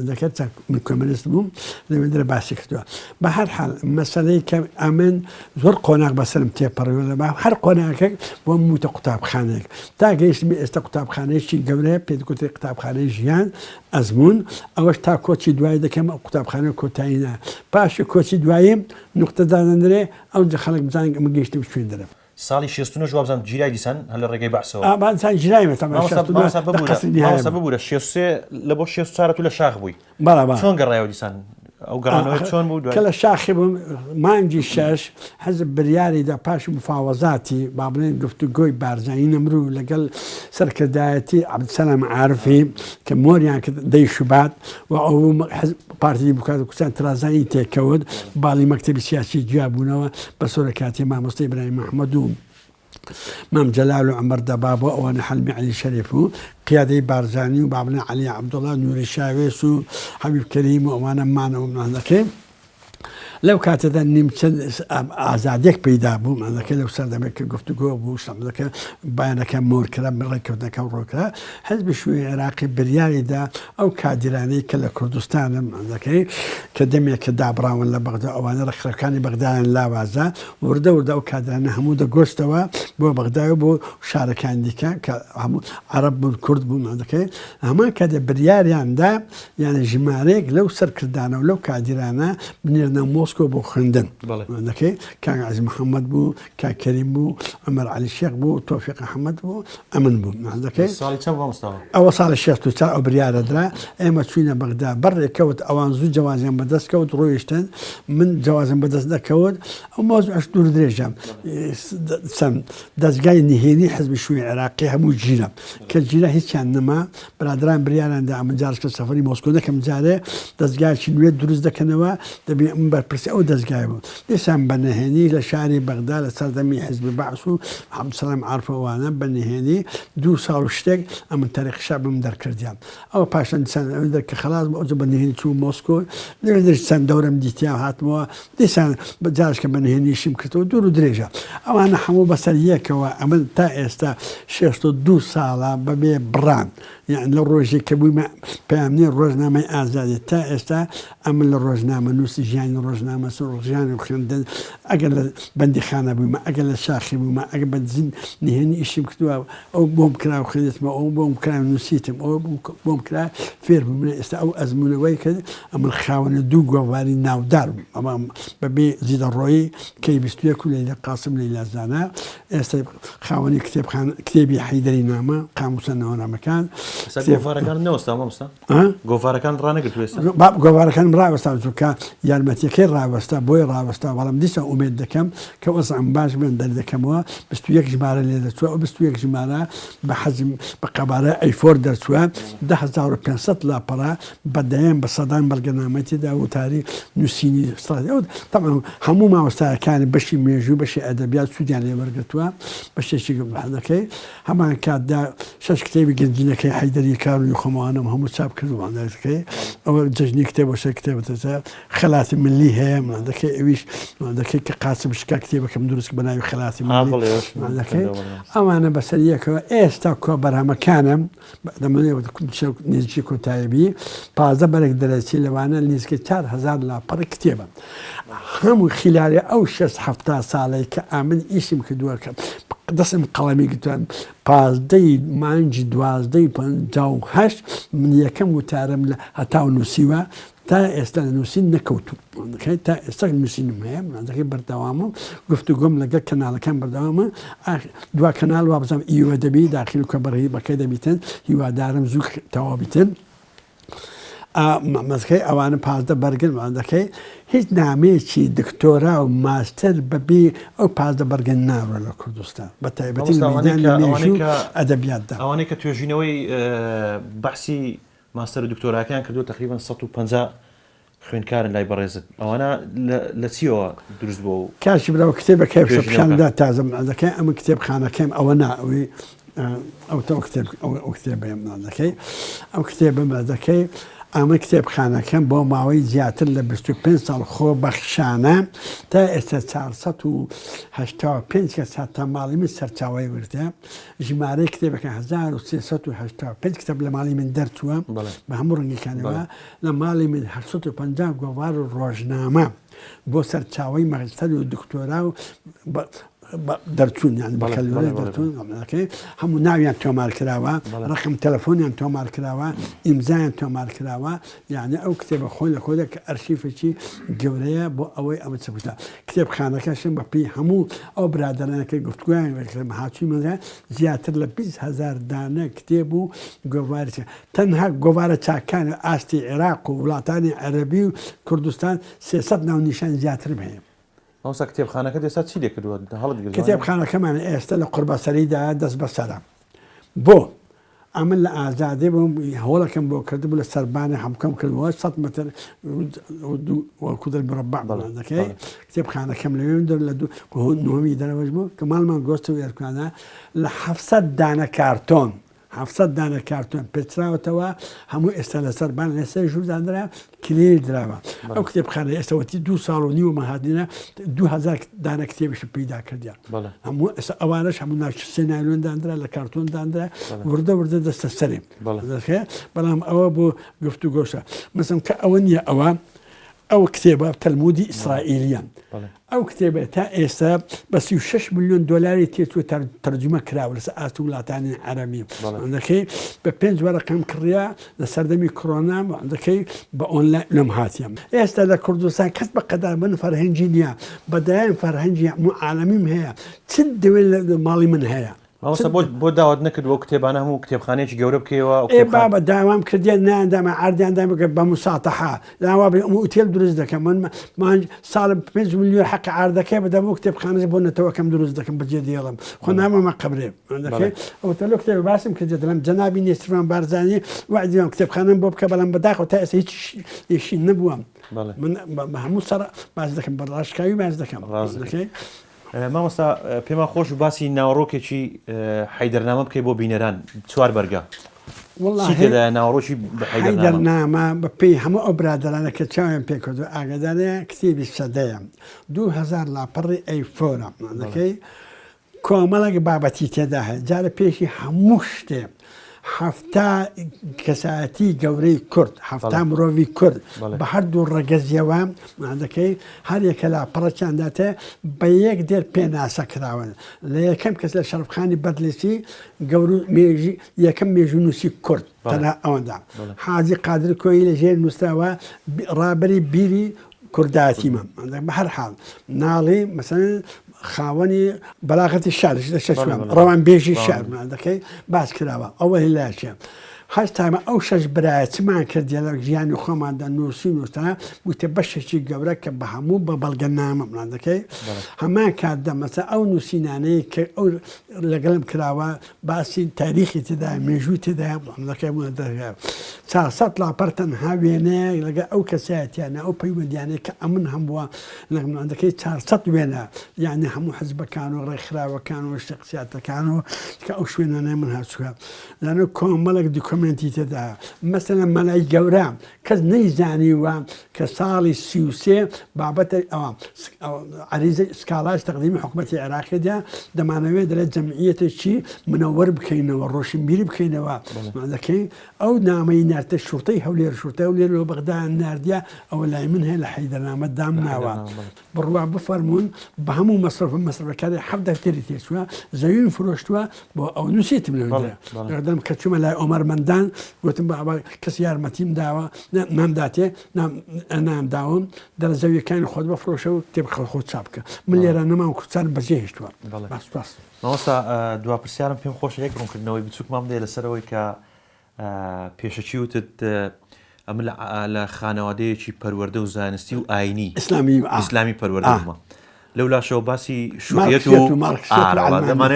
[SPEAKER 6] دەکرد من کۆمەنیست بووم لەوێندرە باسی کردووە بە هەر حال مەسەلەی کە ئەمن زۆر قۆناغ بەسەرم تێپەڕیوە لە هەر قۆناغێک بۆم بووتە قوتابخانەیەک تا گەیشتمی ئێستا قوتابخانەیەکی گەورەیە پێت گوترێ قوتابخانەی ژیان ئەزموون ئەوەش تا کۆچی دوایی دەکەم ئەو قوتابخانە کۆتایی نا پاشی کۆچی دواییم نوقتە دادەنرێ ئەوجا خەڵک بزانن ئەمە گەیشتم کوێ دەرم.
[SPEAKER 1] ساڵی 69 وابزانم گیرای دیسان هەر لە ڕێگەی بەعسەوە.
[SPEAKER 6] ئا بانسان گیرایمە تەبعەن
[SPEAKER 1] مامۆستا
[SPEAKER 6] 69
[SPEAKER 1] مامۆستا
[SPEAKER 6] لە
[SPEAKER 1] ببورە
[SPEAKER 6] قەسری نیهایە
[SPEAKER 1] مامۆستا
[SPEAKER 6] بوو.
[SPEAKER 1] ببورە 63 لە بۆ 64 تو لە شاخ بووی
[SPEAKER 6] بەڵێ بەڵێ.
[SPEAKER 1] چۆن گەڕایەوە دیسان ئەو گەڕانەوەی چۆن بوو
[SPEAKER 6] کە
[SPEAKER 1] دوای
[SPEAKER 6] لە شاخی بووم مانگی شەش حزب بریاری دا پاش مفاوەزاتی با بڵێین گفتوگۆی بارزانی نەمر و لەگەڵ سەرکردایەتی عەبدولسەلام عارفی کە مۆریان کرد دەی شوبات و ئەو حزب پارتی دیموکرات کوردستان ترازانی تێکەوت باڵی مەکتەبی سیاسی جیا بوونەوە بە سەرۆکایەتی مامۆستا ئیبراهیم ئەحمەد و مام جەلال و عومەر دەباب و ئەوانە حەلمی عەلی شەریف و قیادەی بارزانی و با بڵێن عەلی عەبدوڵا نوری شاوێس و حەبیب کەریم و ئەوانە مانەوە مانەکەی لەو کاتەدا نیمچە ئازادیەک پەیدا بوو مانەکە لەو سەردەمێک کە گفتوگۆ بوو شتەکە بایانەکە مۆرکرا ڕێککەوتنەکە ڕۆکرا حزبی شووی عێراقی بریاری دا ئەو کادیرانەی کە لە کوردستانن مانەکەی کە دەمێکە دابڕاون لە بەغدا ئەوانە ڕێکخراوەکانی بەغدایان لاوازە وردە وردە ئەو کادرانە هەموو دەگۆشتەوە بۆ بەغدای و بۆ شارەکانی دیکە کە هەموو عەرەب بوون کورد بوون مانەکەی هەمان کاتێ بریاریان دا یعنی ژمارەیەک لەو سەرکردانە و لەو کادیرانە بنێرنە مۆسکۆ بۆ خوێندن دەکەی کاک عەزیز محەممەد بوو کاک کەریم بوو عومەر عەلی شێخ بوو تۆفیق ئەحمەد بوو ئەمن بووم دەکەی
[SPEAKER 1] ساڵی چەند مامۆستا
[SPEAKER 6] ئەوە ساڵی 64 ئەو بریارە درا ئێمە چوینە بەغدا بەڕێکەوت ئەوان زوو جەوازیان بەدەست کەوت ڕۆیشتن من جەوازم بەدەست نەکەوت ئەو مۆزوعش دوور درێژە چەند دەزگای نهێنی حزبی شووی عێراقی هەموو گیرا کە گیرا هیچیان نەما برادران بریاران دا من جارشکە سەفەری مۆسکۆ نەکەم جارێ دەزگایەکی نوێ دروست دەکەنەوە دەبێ من بەرپرسی ئەو دەزگایە بم دیسان بە نهێنی لە شاری بەغدا لە سەردەمی حزبی بەعس و عەبدولسەلام عارف ئەوانە بە نهێنی دوو ساڵ و شتێک ئەمن تەریق شەعبم دەرکردیان ئەوە پاشان دیسان ئەوێ دەر کە خەلاس بوو ئەوجا بە نهێنی چووم مۆسکۆ لەوێ دەر چەند دەورەم دیتیا هاتمەوە دیسان جارشکە بە نهێنیشیم کردەوە دوور و درێژە ئەوانە هەموو بەسەر یەکەوە ئەمن تا ئێستا 62 ساڵە بەبێ بڕان یەعنی لە ڕۆژی کە بوویمە پەیامنێر ڕۆژنامەی ئازادی تا ئێستا ئەمن لە ڕۆژنامەنووسی ژیانی ڕۆژنامەس و ژیانی خوێندن ئەگەر لە بەندیخانە بوویمە ئەگەر لە شاخی بوومە ئەگەر بە دزین نهێنی ئیشیم کردووە ئەو بۆم کرا و خوێندتمە ئەو بۆم کرا نووسیتم ئەو بۆم کرا فێر بووم ئێستا ئەو ئەزموونەوەی کرد ئەمن خاوەنە دوو گۆڤاری ناودار بووم ئەمە بەبێ زیدەڕۆیی کەی 21 و لەیلا قاسم لەیلا زانا ئێستا خاوەنی کتێبخانە کتێبی حەیدەری نامە قاموسە نەوەنامەکان
[SPEAKER 1] ئێستا گۆڤارەکان نەوەستا مامۆستا گۆڤارەکان ڕانەگرتووە ئێستا
[SPEAKER 6] گۆڤارەکانم ڕاوەستا چونکە یارمەتیەکەی ڕاوەستا بۆی ڕاوەستا بەڵام دیسان ئومێد دەکەم کە وەزعم باش بێن دەردەکەمەوە 21 ژمارە لێ دەچووە ئەو 21 ژمارە بە حەجم بە قەبارە A4 دەرچووە 10500 لاپەڕە بە دەیان بە سەدان بەڵگەنامەی تێدا وتاری نووسینی ستراتیژی ئەو تەبعەن هەموو مامۆستایەکانی بەشی مێژوو بەشی ئەدەبیات سوودیان لێ وەرگرتووە بەشێکی دەکەی هەمان کاتدا شەش کتێبی گەنجینەکەی حەیدەری کارونی خۆمەوانم هەموو چاپ کردووە دەکەی ئەوە جەژنی کتێب بۆ سەر کتێبەتە خەلاتی ملی هەیە دەکەی ئەویش دەکەی کە قاسم شکا کتێبەکەم دروست بە ناوی خەلاتی ملی ئەوانە بەسەر یەکەوە ئێستا کۆبەرهەمەکانم دەمەوێت نزیکی کۆتایی بی 15 بەرگ دەرەچی لەوانە نزیکەی 4000 لاپەڕی کتێبە هەموو خیلالی ئەو شەست حەفتا ساڵەی کە ئەمن ئیشم کردووە کە دەستم قەڵەمی گرتووە پازدەی مانگی دوازدەی 58 من یەکەم وتارم لە هەتاو نووسیوە تا ئێستا لە نووسین نەکەوتوم تا ئێستا نووسینم هەیە مناڵەکەی بەردەوامە گفتوگۆم لەگەڵ کەناڵەکان بەردەوامە دوا کەناڵ وابزانم ئیوە دەبی داخل کە بەڕی بەکە دەبیتن هیوادارم زوو تەواو بیتن مەزکەی ئەوانە 15 بەرگن دەکەی هیچ نامەیەکی دکتۆرا و ماستەر بەبێ ئەو 15 بەرگن ناڕۆ لە کوردستان بە تایبەتی ئەدەبیاتدا
[SPEAKER 1] ئەوانەی کە توێژینەوەی بەحسی ماستەر و دکتۆراکەیان کردووە تەقریبەن 150 خوێندکارن لای بەڕێزت ئەوانە لە چیەوە دروست بووە و
[SPEAKER 6] کاکی براوە کتێبەکەی پیشاندا تازە دەکەی ئەمە کتێبخانەکەم ئەوە نا ئەوەی ئەو تۆ کتێب ئەو کتێبەیە دەکەی ئەو کتێبە دەکەی ئەمە کتێبخانەکەم بۆ ماوەی زیاتر لە 25 ساڵ خۆ بەخشانە تا ئێستا 485 کەس تا ماڵی من سەرچاوی وردە ژمارەی کتێبەکە 1385 کتێب لە ماڵی من دەرچووە بە هەموو ڕەنگەکانەوە لە ماڵی من 850 گۆڤار و ڕۆژنامە بۆ سەرچاوەی ماجستەر و دکتۆرا و دەرچوون یان بەکەلۆریۆس دەرچوون هەموو ناویان تۆمار کراوە ڕقم تەلەفۆنیان تۆمار کراوە ئیمزایان تۆمار کراوە یعنی ئەو کتێبە خۆی لە خۆدا کە ئەرشیفێکی گەورەیە بۆ ئەوەی ئەمە چ بکە کتێبخانەکەشم بە پێی هەموو ئەو برادەرانە کە گفتوگۆیان لەگەڵم هاتووی منە زیاتر لە 20 هەزار دانە کتێب و گۆڤاری تەنها گۆڤارە چاکانی ئاستی عێراق و وڵاتانی عەرەبی و کوردستان 300 ناونیشان زیاترم هەیە.
[SPEAKER 1] مامۆستا کتێبخانەکەت ئێستا چی لێ کردووە هەڵت گرتووە؟
[SPEAKER 6] کتێبخانەکەمان ئێستا لە قوربەسەریدا دەست بەسەرە. بۆ؟ ئەمن لە ئازادی بووم هۆڵەکەم بۆ کردبوو لە سەربانی هەمکەم کردەوە 100 متر وەکو دەر مربع دەکەی کتێبخانەکەم لەوێ دەر لە دوو نهۆمی دەرەوەش بوو کە ماڵمان گۆست و ئێرکانە لە 700 دانە کارتۆن 700 دانە کارتۆن پێچراوەتەوە هەموو ئێستا لەسەر بان لەسەر ژوور دانرا کلیل دراوە ئەو کتێبخانە ئێستا وەتی دوو ساڵ و نیوە مەهاتنە 2000 دانە کتێبیشم پەیدا کردیان هەموو ئێستا ئەوانەش هەموو ناوچ سێ نایلۆن دانرا لە کارتۆن دانرا وردە وردە دەستە سەرێ بەڵام ئەوە بۆ گفتوگۆشە مەسم کە ئەوە نییە ئەوە ئەو کتێبە تەلمودی ئیسرائیلیە. ئەو کتێبە تا ئێستا بە 36 ملیۆن دۆلاری تێچووە تەرجومە کراوە لەسەر ئاستی وڵاتانی عەرەبی. دەکەی بە پێنج وەرەقەم کڕیا لە سەردەمی کۆرۆنا دەکەی بە ئۆنلاین لەم هاتیە. ئێستا لە کوردستان کەس بە قەدار من فەرهەنگی نییە، بە دەیان فەرهەنگی عالەمیم هەیە، چت دەوێت لە ماڵی من هەیە.
[SPEAKER 1] مامۆستا بۆ بۆ داوات نەکردووە ئەو کتێبانە هەموو کتێبخانەیەکی گەورە بکەیەوە ئەو
[SPEAKER 6] ئێ
[SPEAKER 1] کتێبخان
[SPEAKER 6] بابە داوام کردیان نایان دامە عەردیان دامە کە بە مساتەحە یان وا بێ ئەم ئوتێل دروست دەکەم من مانج ساڵ 5 ملیۆن حەقی عەردەکەی بدەم و کتێبخانەش بۆ نەتەوەکەم دروست دەکەم بەجێ دێڵم خۆ نامەمە قەبرێ دەکەی ئەو تە لەو کتێبە باسم کردێ دەڵێم جەنابی نێچیرڤان بارزانی وەعدی دام کتێبخانەم بۆ بکە بەڵام بەداخەوە تا ئێستا هیچ ئیشی نەبووە
[SPEAKER 1] بەڵێ
[SPEAKER 6] من بە هەموو سەر باس دەکەم بە ڕاشکاوی باس دەکەم
[SPEAKER 1] ڕاست دەکەی.
[SPEAKER 6] دەکەی
[SPEAKER 1] مامۆستا پێمان خۆش بوو باسی ناوەڕۆکێکی حەیدەرنامە بکەی بۆ بینەران چوار بەرگە چی تێدایە ناوەڕۆکی
[SPEAKER 6] حەیدەرنامە بە پێی هەموو ئەو برادەرانە کە چاویان پێ کردو ئاگادارە کتێبی سەدەیە 2000 لاپەڕی A4 ە دەکەی کۆمەڵێک بابەتی تێدا هەیە جارە پێشی هەموو شتێ 70 کەسایەتی گەورەی کورد 70 مرۆڤی کورد بە هەردوو ڕەگەزیەوە دەکەی هەر یەکە لاپەڕەکیان داتێ بە یەک دێر پێناسە کراون لە یەکەم کەس لە شەرفخانی بەدلیسی گەور مێژی یەکەم مێژوونووسی کورد تەنها ئەوەندا حاجی قادر کۆیی لە ژێر نووسراوە ڕابەری بیری کوردایەتیمە بە هەر حاڵ ناڵی مەسەن خاوەنی بەلاغەتی شار لە شەشوان ڕەوانبێژی شار دەکەی باس کراوە ئەوە هیلاچە. هەستامە ئەو شەش برایە چمان کردیە لە ژیانی خۆماندا نووسین و تا بوویتە بەشێکی گەورە کە بە هەموو بە بەڵگەنامە بڵان دەکەی هەمان کات دەمەسە ئەو نووسینانەی کە ئەو لەگەڵم کراوە باسی تاریخی تێدا مێژووی تێدا بڵام دەکەی بوونە دەرگا 400 لاپەر تەنها وێنەیە لەگە ئەو کەسایەتیانە ئەو پەیوەندیانەی کە ئەمن هەمووە لەگەڵ 400 وێنە یعنی هەموو حزبەکان و ڕێکخراوەکان و شخصیاتەکان و کە ئەو شوێنانەی من هاتووە لەنە کۆمەڵێک دیکۆمێنتی تێدایە مەسەلەن مەلای گەورە کەس نەیزانیوە کە ساڵی 33 بابەتە ئەوە عریزە سکاڵاش تەقدیمی حکوومەتی عێراقی دا دەمانەوێت دەڵێت جەمعیەتێکی منەوەر بکەینەوە ڕۆشنبیری بکەینەوە دەکەین ئەو نامەی نارتە شورتەی هەولێر شورتە هەولێر لۆ بەغدا ناردیە ئەوە لای من هەیە لە حەیدەرنامە دامناوە بڕوا بفەرموون بە هەموو مەسرەفە مەسرەفەکانی حەفت دەفتەری تێچووە زەویم فرۆشتووە بۆ ئەو نووسیتم لەوێ دەم کە چوومە لای ئۆمەر مەندان گوتم بابا کەس یارمەتیم داوە نامداتێ نام داوم دەرە زەویەکانی خۆت بفرۆشە و کتێب خۆ چاپ بکە من لێرە نەمام کوردستان بەجێ هێشتووە سپاس.
[SPEAKER 1] مامۆستا دوا پرسیارم پێم خۆشە یەک ڕوونکردنەوەی بچووکمان بدەیە لەسەرەوەی کە پێشەکی وتت ئەمن لە خانەوادەیەکی پەروەردە و زانستی و ئاینی
[SPEAKER 6] ئیسلامی
[SPEAKER 1] ئیسلامی پەروەردە بوومە لەو لاشەوە باسی شوعیەت و مارکسیەت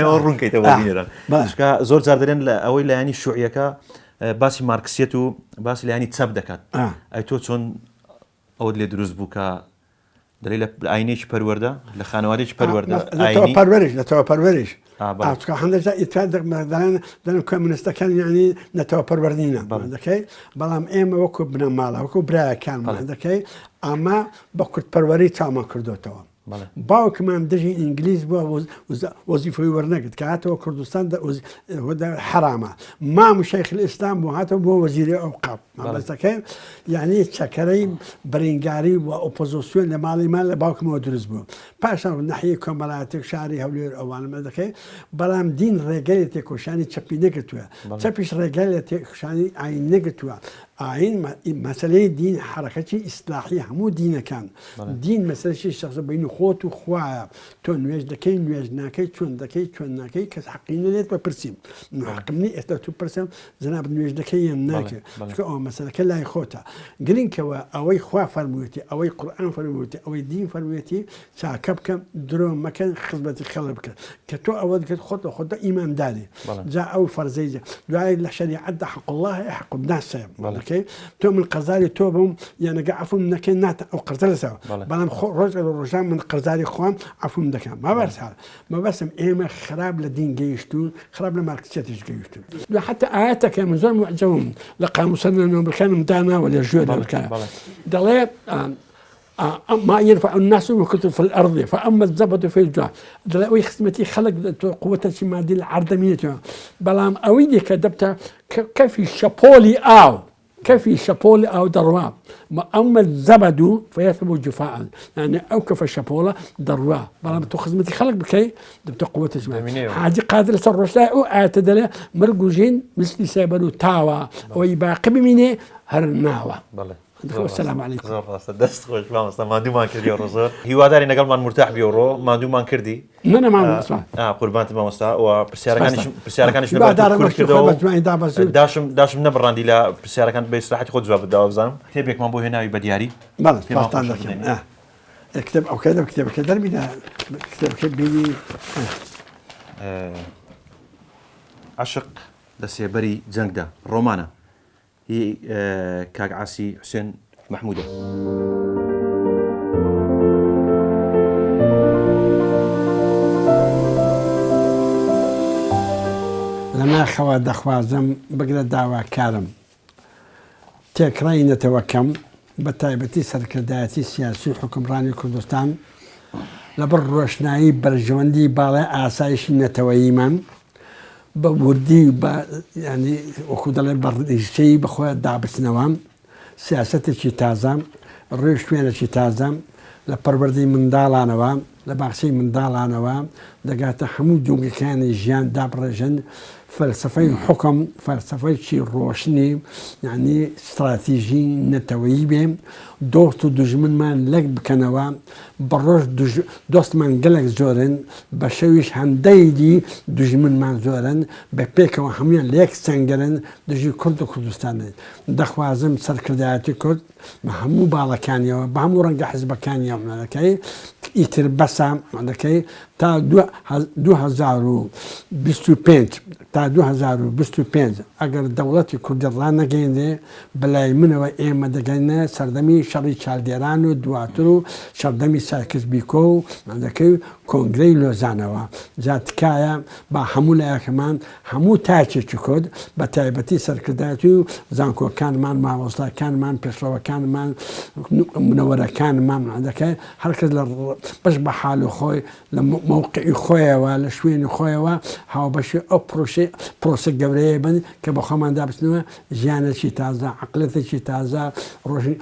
[SPEAKER 1] و ڕوونکەیتەوە بینەران چونکە زۆر جار دەرێن لە ئەوەی لایەنی شوعیەکە باسی مارکسیەت و باسی لایەنی چەپ دەکات ئەی تۆ چۆن ئەوەت لێ دروست بوو کە دەڵێی لە ئاینێکی پەروەردە لە خانەوادێکی پەروەردە
[SPEAKER 6] نەتەوە پەروەریش نەتەوە پەروەریش چکە هەندێک جار ئیتراد دەڵێن دەڵێن کۆمۆنیستەکان یعنی نەتەوە پەروەر نینە دەکەی بەڵام ئێمە وەکو بنەماڵە وەکو برایەکانمان دەکەی ئەمە بە کوردپەروەری چاومان کردوتەوە باوکمان دژی ئینگلیز بووە وەزیفەی وەرنەگرت کە هاتەوە کوردستان حرامە مام شەیخ ئیسلام بوو هاتەوە بۆ وەزیری ئەوقاف مەبەستەکەی یعنی چەکەرەی بەرینگاری و ئۆپۆزۆسیۆن لە ماڵی مان لە باوکمەوە دروست بوو پاشان نەحیەی کۆمەڵایەتی و شاری هەولێر ئەوانمە دەکەی بەڵام دین ڕێگەی لە تێکۆشانی چەپی نەگرتووە چەپیش ڕێگای لە تێکۆشانی ئاین نەگرتووە ئاین مەسلەی دین حرەکەتی ئیسلاحی هەموو دینەکان دین مەسەلەی شەخسە بینی خۆت و خوایە تۆ نوێژ دەکەی نوێژ ناکەی چۆن دەکەی چۆن ناکەی کەس حەقی نەلێت بە پرسیم حەقم نیە ئێستا تو پرسم جەنابت نوێژ دەکەی یان ناکەی چونکە ئەوە مەسەلەکە لای خۆتە گرنگ کەوە ئەوەی خوا فەرموویەتی ئەوەی قورئان فەرموویەتی ئەوەی دین فەرموویەتی چاکە بکە درۆ مەکەن خزمەتی خەڵک بکە کە تۆ ئەوەت کرد خۆت لە خۆتدا ئیمانداری جا ئەو فەرزەی دوای لە شەریعەتدا حق الله هەیە حق الناس هەیە دەکەی تۆ من قەرزاری تۆ بووم یانەگە عەفوم نەکەی ناتە ئەو قەرزە لەسەر بەڵام خۆ ڕۆژ لە ڕۆژان من قەرزاری خۆم عەفوم دەکەم مەبەست مەبەستم ئێمە خراپ لە دین گەیشتوون خراپ لە مارکسیەتیش گەیشتوون دوای حتا ئاەتەکە من زۆر معجەوم لە قاموسە نۆمرەکانم داناوە لە ژوێ دەڵێ ما ينفع الناس وكتب في الارض فاما الزبد فيجوع دەڵێ ئەوەی خزمەتی خەڵک قوتەکی مادی لە عەردەمینێتەوە بەڵام ئەوەی دیکە دەبتە کەفی شەپۆلی ئاو کەفی شەپۆلی ئاو دەڕوا ئەمە زەبەد و فیثب جفاء یعنی ئەو کەفە شەپۆڵە دەڕوا بەڵام تۆ خزمەتی خەڵک بکەی دەبتە قوتە حاجی قادر لەسەر ڕۆژای ئەو ئاەتە دەڵێ مرگ و ژین مثلی سێبەر و تاوە ئەوەی باقی بمینێ هەر ناوە السلام علیکم
[SPEAKER 1] زۆر ڕاستە دەست خۆش مامۆستا ماندوومان کردی ئەوڕۆ زۆر هیوادارین لەگەڵمان مورتاح بی ئەوڕۆ ماندوومان کردی
[SPEAKER 6] نە مامۆستا
[SPEAKER 1] قوربانت مامۆستا و پرسیارەکانیش پرسیارەکانیش لەبەر داشم داشم نەبڕاندی لە پرسیارەکان بە ئیسراحەتی خۆت جواب بدەوە بزانم کتێبێکمان بۆ هێناوی بە دیاری
[SPEAKER 6] بەڵێ سپاستان دەکەم کتێب ئەو کە کتێبەکە دەربینە کتێبەکە بینی
[SPEAKER 1] عەشق لە سێبەری جەنگدا ڕۆمانە هی کاک عاسی حوسێن مەحموودە.
[SPEAKER 6] لە ناخەوە دەخوازم بگرە داواکارم تێکڕای نەتەوەکەم بە تایبەتی سەرکردایەتی سیاسی و حوکمڕانی کوردستان لەبەر ڕۆشنایی بەرژەوەندی باڵای ئاسایشی نەتەوەییمان بە وردی و بە یانی وەکوو دەڵێن بە ڕیشەیی بە خۆیان دابچنەوە، سیاسەتێکی تازە، ڕێوشوێنێکی تازە لە پەروەردەی منداڵانەوە، لە باخچەی منداڵانەوە، دەگاتە هەموو جومگەکانی ژیان دابڕێژن، فەلسەفەی حوکم فەلسەفەیەکی ڕۆشنی یانی ستراتیژی نەتەوەیی بێ، دۆست و دوژمنمان لەک بکەنەوە، بە ڕۆژ دۆستمان گەلەک زۆرن، بە شەویش هەندەی دی دوژمنمان زۆرن، بە پێکەوە هەموویان لە یەک سەنگەرن دژی کورد و کوردستانن. دەخوازم سەرکردایەتی کورد بە هەموو باڵەکانیەوە، بە هەموو ڕەنگە حزبەکانیەوە دەکەی ئیتر بەسە دەکەی تا 2025 تا 2025 ئەگەر دەوڵەتی کوردی ڕانەگەیەنرێ بەلای منەوە ئێمە دەگەینە سەردەمی شەڕی چالدێران و دواتر و سەردەمی سایکس بیکۆ و دەکەی کۆنگرەی لۆزانەوە. جا تکایە با هەموو لایەکەمان هەموو تاکێکی کورد بە تایبەتی سەرکردایەتی و زانکۆکانمان، مامۆستاکانمان، پێشڕەوەکانمان، منەوەرەکانمان دەکەی هەرکەس لە بەش بە حال و خۆی لە مەوقعی خۆیەوە لە شوێنی خۆیەوە هاوبەشی ئەو پرۆشەی پرۆسە گەورەیە بن کە بە خۆماندا بچنەوە ژیانێکی تازە، عەقڵێتێکی تازە، ڕۆژی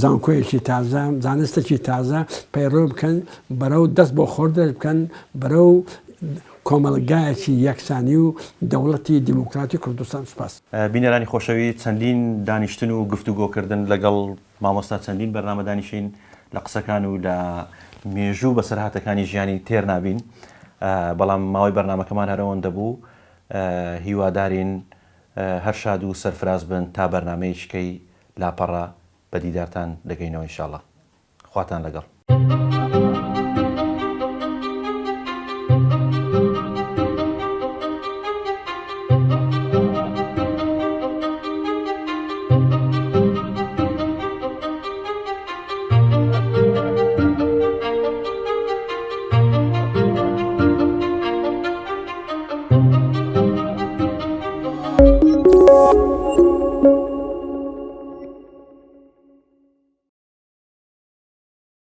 [SPEAKER 6] زانکۆیەکی تازە، زانستێکی تازە پەیڕەو بکەن، بەرەو دەست بۆ خۆر درێژ بکەن، بەرەو کۆمەڵگایەکی یەکسانی و دەوڵەتی دیموکراتی کوردستان. سوپاس.
[SPEAKER 1] بینەرانی خۆشەویست چەندین دانیشتن و گفتوگۆکردن لەگەڵ مامۆستا چەندین بەرنامە دانیشین لە قسەکان و لە مێژوو بەسەرهاتەکانی ژیانی تێر نابین بەڵام ماوەی بەرنامەکەمان هەرەوەندە بوو هیوادارین هەر شاد و سەرفراز بن تا بەرنامەیەکی کەی لاپەڕە بە دیدارتان دەگەینەوە ان شاءاللە خواتان لەگەڵ.